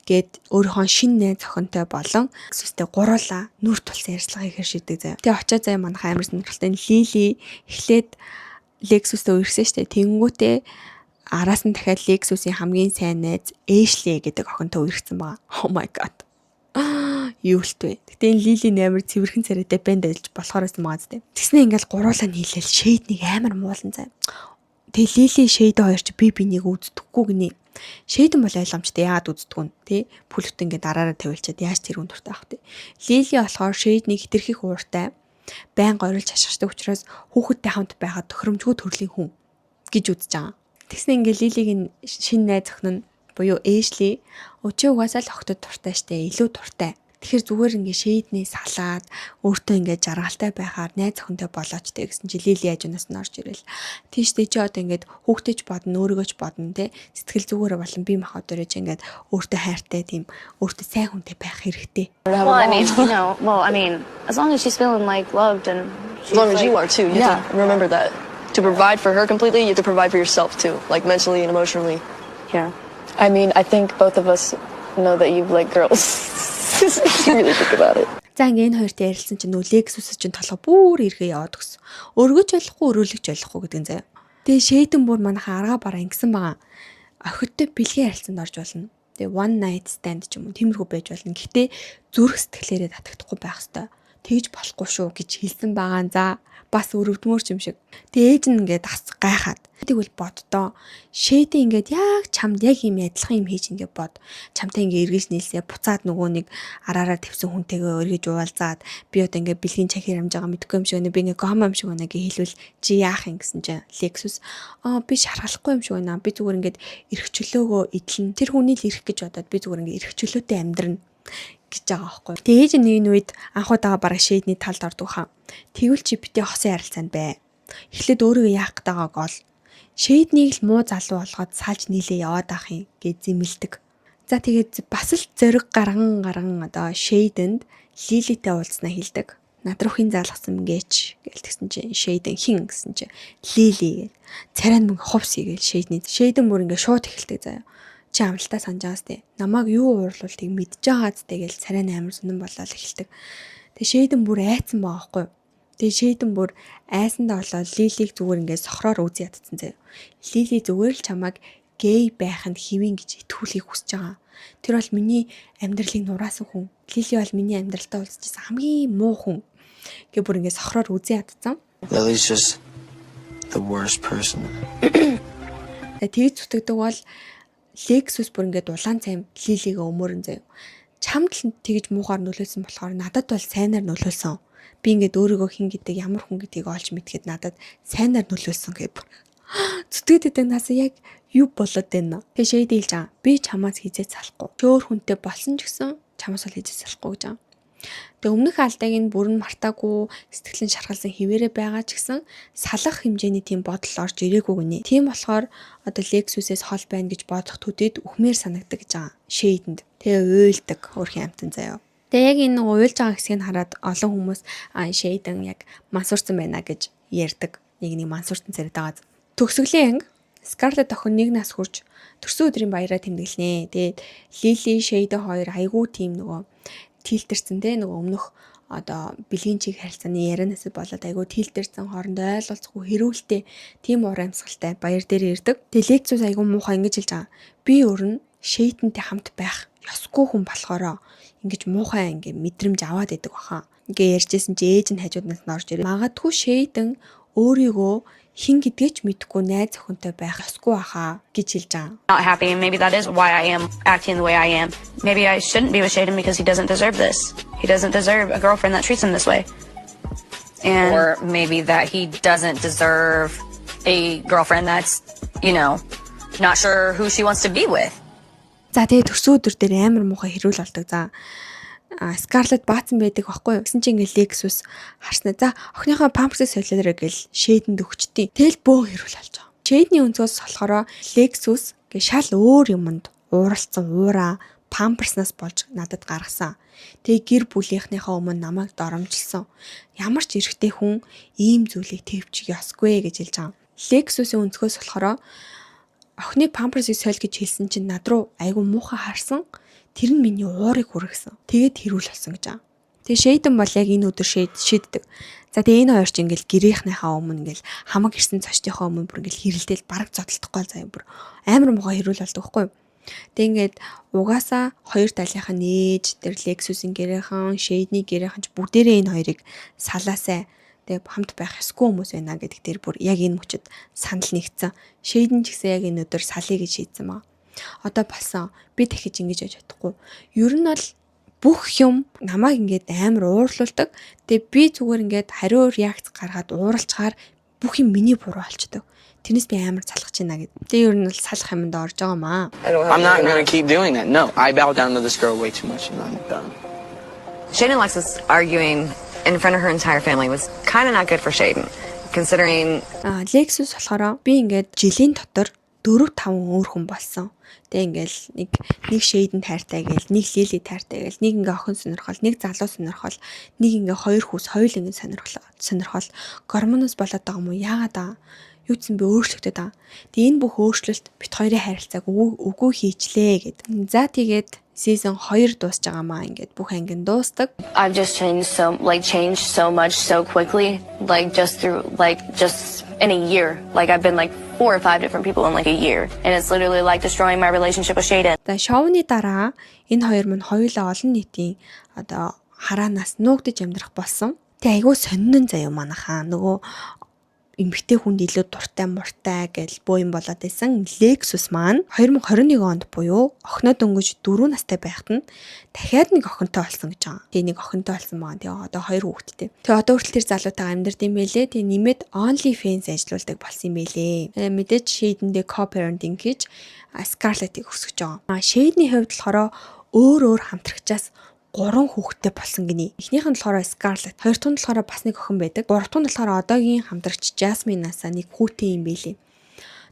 Гээд өөрийнхөө шинэ найз охинтой болон Lexus-тэй гуруулаа нүр тулсан ярилцлага хийхээр шийдэг заяа. Тэгээ очоо заяа, манайха амар сонирхолтой. Лили эхлээд Lexus-тэй үерхсэн штэ. Тэнгүүтээ араас нь дахиад Lexus-ийн хамгийн сайн найз Ashley гэдэг охинтой үерхсэн байгаа. Oh my God. Юу л вэ? Гэтэ энэ Лили амар цэвэрхэн царайтай бэнд ажиллаж болохоор байсан байгаа зү. Тэгснэ ингээл гуруулаа нийлээл Шейднийг амар муулан заяа. Тэгээ Лили, Шейд хоёр чи би бинийг үздэггүй гинэ. Шейдэн бол ойлгомжтой, яагаад үздэггүй нь тий. Пүлэгт ингээд дараараа тавиулчаад яаж тэр хүн дуртай авах тий. Лили болохоор Шейднийг хэтэрхих ууртай, байн горилж хашгирдаг учраас хүүхэдтэй хамт байхад тохиромжгүй төрлийн хүн гэж үзэж байгаа. Тэгснэ ингээд Лилигийн шинэ найз охин нь буюу Эшли өчөө угаасаа л охтод дуртай штэ, илүү дуртай. Тэгэхээр зүгээр ингээ Шейдний салаад өөртөө ингээ жаргалтай байхаар найз охинтой болооч тэ гэсэн чи Лили хажуунаас нь орж ирэл. Тийш тэ, чи одоо ингээд хүүхдээ ч бодно, өөрийгөө ч бодно тэ, сэтгэл зүгээрээ болон бие махбодороо чи ингээд өөртөө хайртай, тийм өөртөө сайн хүнтэй байх хэрэгтэй. Well, I mean, well, I mean, as long as she's feeling like loved and As long as you are too. You have to remember that. To provide for her completely, you have to provide for yourself too, like mentally and emotionally. Yeah. I mean, I think both of us know that you like girls. If you really think about it. За, ингээ энэ хоёртой ярилцсан чинь нөө Lexus чинь толгой бүр эргээ яваад өгсөн. Өргөж болохгүй, өрөөлөж болохгүй гэдэг нь заяа. Тэгээ Шейдэн бүр манайхан аргаа бараа ингэсэн байгаа. Охидтой бэлгийн харилцаанд орж болно. Тэгээ one night stand ч юм уу, тиймэрхүү байж болно. Гэхдээ зүрх сэтгэлээрээ татагдахгүй байх хэвээр. Тэгж болохгүй шүү гэж хэлсэн байгаа. За, бас өрөвдмөр юм шиг. Тэгээ ээж нь ингээд бас гайхаад. Тэгвэл боддоо. Шейдэн ингээд яг чамд яг юм адилхан юм хийж ингээд бод. Чамтай ингээд эргэж нийлсээ, буцаад нөгөө нэг араараа твсэн хүнтэйгээ эргэж уулзаад, би одоо ингээд бэлгийн чахир амж байгаа мэдэхгүй юм шиг байна. Би ингээд гомо юм шиг байна гэж хэлвэл чи яах юм гэсэн чинь Lexus аа, би шархалахгүй юм шиг байна. Би зүгээр ингээд эрх чөлөөгөө эдлэн. Тэр хүний л эрх гэж бодоод би зүгээр ингээд эрх чөлөөтэй амьдрна гэж байгаа байхгүй. Тэгээ ээж нь энэ үед анх удаага бараг Шейдний талд ордог хаа. Тэгвэл чи битээ хосын харилцаанд бай. Эхлээд өөрийгөө яах гээд байгааг ол. Шейднийг л муу залуу болгоод салж нийлээ яваад ах юм гэж зэмлдэг. За, тэгээд бас л зориг гарган гарган одоо Шейдэнд Лилитэй уулзнаа хэлдэг. Над руу хэн заалгасан гээч гэл тэгсэн чинь Шейдэн хин гэсэн чинь Лили гэл. Царай нь мөнгө хувс игээл Шейдний. Шейдэн бүр ингээ шууд эхэлдэг заяа. Чи амлалтаа санаж байгаас тээ. Намайг юу уурлуултыг мэдж байгаа зү гэл царай нь амар сонирн болоод эхэлдэг. Тэгээ Шейдэн бүр айцсан байгаа байхгүй юу? Тэгээ Шейдэн бүр айсандаа болоод Лилийг зүгээр ингээд сохроор үзий ядцсан заяа. Лили зүгээр л чамайг гей байх нь хэвэн гэж итгүүлэхийг хүсэж байгаа. Тэр бол миний амьдралыг нураасан хүн. Лили бол миний амьдралдаа уулзчихсан хамгийн муу хүн. Гэ бүр ингээд сохроор үзий ядцсан. Lily's just the worst person. Тэгээ тэгж зүтгэдэг бол Lexus бүр ингээд улаан цайм Лилигээ өмөрөн заяа. Чамд л тэгж муухаар нөлөөлсөн болохоор надад бол сайнаар нөлөөлсөн. Би ингээд өөрийгөө хэн гэдэг, ямар хүн гэдгийг олж мэдхэд надад сайнаар нөлөөлсөн гэх. Зүтгээд байдаг нас яг юу болоод байна? Тэгээ Шейд хэлж байгаа. Би чамаас хизээ салахгүй. Чи өөр хүнтэй болсон ч гэсэн чамаас бол хизээ салахгүй гэж байгаа. Тэгээ өмнөх алдааг нь бүрэн мартаагүй, сэтгэл нь шархалсан хിവэрэ байгаа ч гэсэн салах хэмжээний тийм бодол орж ирээгүй гинэ. Тийм болохоор одоо Lexus-ээс хол байна гэж бодох төдийд үхмээр санагдаг гэж байгаа. Шейдэнд. Тэгээ уйлдаг өөрхийн амтан заяа. Тэгээ яг энэ уйлж байгаа хэсгийг хараад олон хүмүүс Шейдэн яг мансуурсан байна гэж ярьдаг. Нэг нэг мансуурсан царайд байгаа. Төгсгөлийн анги Скарлетт охин нэг нас хүрч төрсөн өдрийн баяраа тэмдэглэнэ. Тэгээд Лили, Шейдэн хоёр айгүй тийм нөгөө тэлтэрсэн те, нөгөө өмнөх одоо бэлгийн чиг харилцааны ярианаас болоод айгүй тэлтэрсэн, хоорондоо ойлголцохгүй, хэрүүлтэй тийм уур амьсгалтай баяр дээр ирдэг. Тэгээ Лексус айгүй муухай ингэж хэлж байгаа. Би өөр нь Шейдэнтэй хамт байх ёсгүй хүн болохоро ингэж муухай ингээ мэдрэмж аваад идэг баха. Ингээ ярьжсэн чи ээж нь хажууднаас нь орж ирээ. Магадгүй Шейдэн өөрийгөө хэн гэдгээ ч мэдэхгүй найз охинтой байх ёсгүй баха гэж хэлж байгаа. Not happy, and maybe that is why I am acting the way I am. Maybe I shouldn't be with Shaden because he doesn't deserve this. He doesn't deserve a girlfriend that treats him this way. And Or maybe that he doesn't deserve a girlfriend that's not sure who she wants to be with. За, тэгээ төрсөн өдөр дээр амар муухай хэрүүл болдог. За, Скарлетт баацсан байдаг байхгүй юу? Гэсэн чинь ингээл Lexus харснаа. За, охиныхоо памперсыг солиорой гэл Шейдэнд өгчдیں۔ Тэгэл бөөн хэрүүл болж байгаа. Шейдний өнцгөөс болохоор Lexus гэ шал өөр юмд ууралцсан уураа памперснаас болж надад гаргасан. Тэгээ гэр бүлийнхнийхээ өмнө намайг доромжилсон. Ямар ч эрэгтэй хүн ийм зүйлийг тэвчих ёсгүй гэж хэлж байгаа. Lexus-ийн өнцгөөс болохоор охины памперсыг соль гэж хэлсэн чинь над руу айгүй муухай харсан. Тэр нь миний уурыг хүргэсэн. Тэгээд хэрүүл болсон гэж байгаа. Тэгээ Шейден бол яг энэ өдөр шийддэг. За, тэгээ энэ хоёр ч ингээл гэрийнхнийхаа өмнө, ингээл хамаг ирсэн зочдынхоо өмнө бүр ингээл хэрэлдээл, бараг зодолдохгүй заяа, бүр амар муухай хэрүүл болдог байхгүй юу? Тэг ингээд угаасаа хоёр талынхаа нээж тэр Lexus-ийн гэрийнхэн, Shane-ий гэрийнхэн ч бүгдээрээ энэ хоёрыг салаасай, тэгээ хамт байх ёсгүй хүмүүс байна гэдэг дээр бүр яг энэ мөчөд санал нэгдсэн. Shane ч гэсэн яг энэ өдөр салъя гэж шийдсэн маа. Одоо болсон. Би дахиж ингэж яж чадахгүй. Ер нь бол бүх юм намайг ингээд амар уурлуулдаг. Тэгээ би зүгээр ингээд хариу реакц гаргаад ууралчаар бүх юм миний буруу болчдөг. Тэрнээс би амар залхаж байна гэд. Тэгээ ер нь бол салах юмд орж байгаа маа. I'm not gonna keep doing that. No, I bow down to this girl way too much and I'm done. Shaden and Alexis arguing in front of her entire family was kind of not good for Shaden, considering А Lexus болохоор би ингээд жилийн дотор 4 5 өөр хүн болсон. Тэгээ ингээл нэг нэг Шейдэн тайртай гээл, нэг Лили тайртай гээл, нэг ингээ охин сонирхол, нэг залуу сонирхол, нэг ингээ хоёр хүүс хоёул ингээ сонирхол гормоноос болоод байгаа юм уу? Яагаад аа? Юу ч юм би өөрчлөгдөд байгаа. Тэгээ энэ бүх өөрчлөлт бит хоёрын харилцааг үгүй хийчлээ гэд. За, тэгээд season 2 дуусч байгаа маа, ингээд бүх анги нь дуустдаг. I've just changed so like changed so much so quickly, like just through like just in a year. Like, I've been like four or five different people in like a year, and it's literally like destroying my relationship with Shaden. За, шоуны дараа энэ хоёр мань хоёулаа олон нийтийн одоо хараанаас нуугдаж амьдрах болсон. Тэг айгүй сонин заяа, манайхаа нөгөө эмэгтэй хүнд илүү дуртай муртай гэж боо юм болоод байсан Lexus маань 2021 онд буюу охиноо дөнгөж 4 настай байхад нь дахиад нэг охинтой болсон гэж байгаа. Тэгээ нэг охинтой болсон байгаа. Тэгээ одоо хоёр хүүхэдтэй. Тэгээ одоо хүртэл тэр залуутайгаа амьдард юм байлээ. Тэгээ нэмээд OnlyFans ажиллаулдаг болсон юм байлээ. Мэдээж Shade-ндээ co-parenting хийж Scarlett-ыг өсгөж байгаа. А Shade-ний хувьд болохоор өөр өөр хамтрагчаас гурван хүүхэдтэй болсон гинэ. Эхнийх нь болохоор Scarlett, хоёр дахь нь болохоор бас нэг охин байдаг. Гурав дахь нь болохоор одоогийн хамтрагч Jasmine-аас нэг хүүтэй юм байлээ.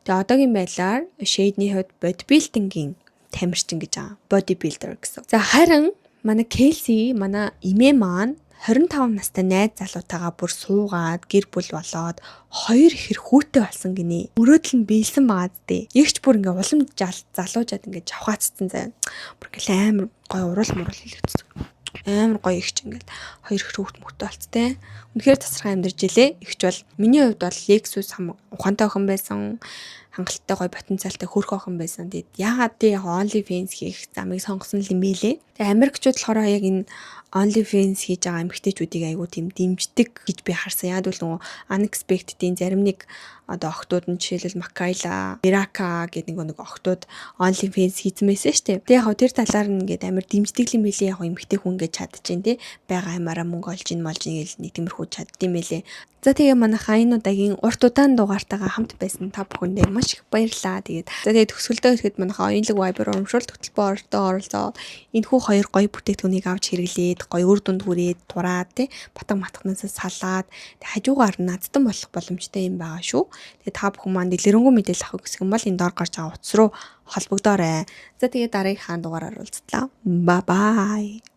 Тэгээ одоогийн байдлаар Shade-ний хувьд bodybuilding-ийн тамирчин гэж байгаа. Bodybuilder гэсэн. За, харин манай Kelsey, манай эмээ маань 25 настай найз залуутайгаа бүр суугаад, гэр бүл болоод, хоёр ихэр хүүтэй болсон гинэ. Мөрөөдөл нь биелсэн байгаа зү. Эгч бүр ингээ улам залуужаад ингээ жавхаацсан заяа. Бүр ингээл амар гоё уруул муруул хэлэгдсэн. Амар гоё эгч ингээл хоёр ихэр хүүхд мөхтэй болцтой. Үнэхээр тасархай амьдарч илээ. Эгч бол миний хувьд бол Lexus ухаантай охин байсан, хангалттай гоё потенциалтай хөөрхөн охин байсан. Тэгээд яагаад тий яг OnlyFans хийх замыг сонгосон юм бэлээ. Тэгээ Америкчууд болохоор яг энэ OnlyFans хийж байгаа эмэгтэйчүүдийг айгүй тийм дэмждэг гэж би харсан. Яг л нөгөө Unexpected-ийн зарим нэг одоо охтууд нь, жишээлбэл Макайла, Мирака гэдэг нэг охтууд OnlyFans хийсэн байсан шүү дээ. Тэгээ яг тэр талаар нь ингээд амар дэмждэг юм билээ. Яг эмэгтэй хүн ингээд чадчихээн тий. Бага аймаараа мөнгө олж ин молж ин гэл нэг тиймэрхүү чаддсан мэлээ. За, тэгээ манайхаа энэ удаагийн урт удаан дугаартайгаа хамт байсан та бүхэндээ маш их баярлалаа. Тэгээд за, тэгээ төгсгөлдөө ирэхэд манайхаа оюунлаг Viber урамшуул хөтөлбөр оролцоо оролцоод энэхүү хоёр гоё бүтээгдэхүүнийг авч хэрэглээд, гоё үр дүнд хүрээд, тураад тий, батга матганаас салаад хажуугаар нь наадтан болох боломжтой юм байгаа шүү. Тэгээ та бүхэн маань дэлгэрэнгүй мэдээлэл авах гэсэн бол энэ доор гарч байгаа утас руу холбогдоорой. За, тэгээ дараагийнхаа дугаараар уулзлаа. Bye bye.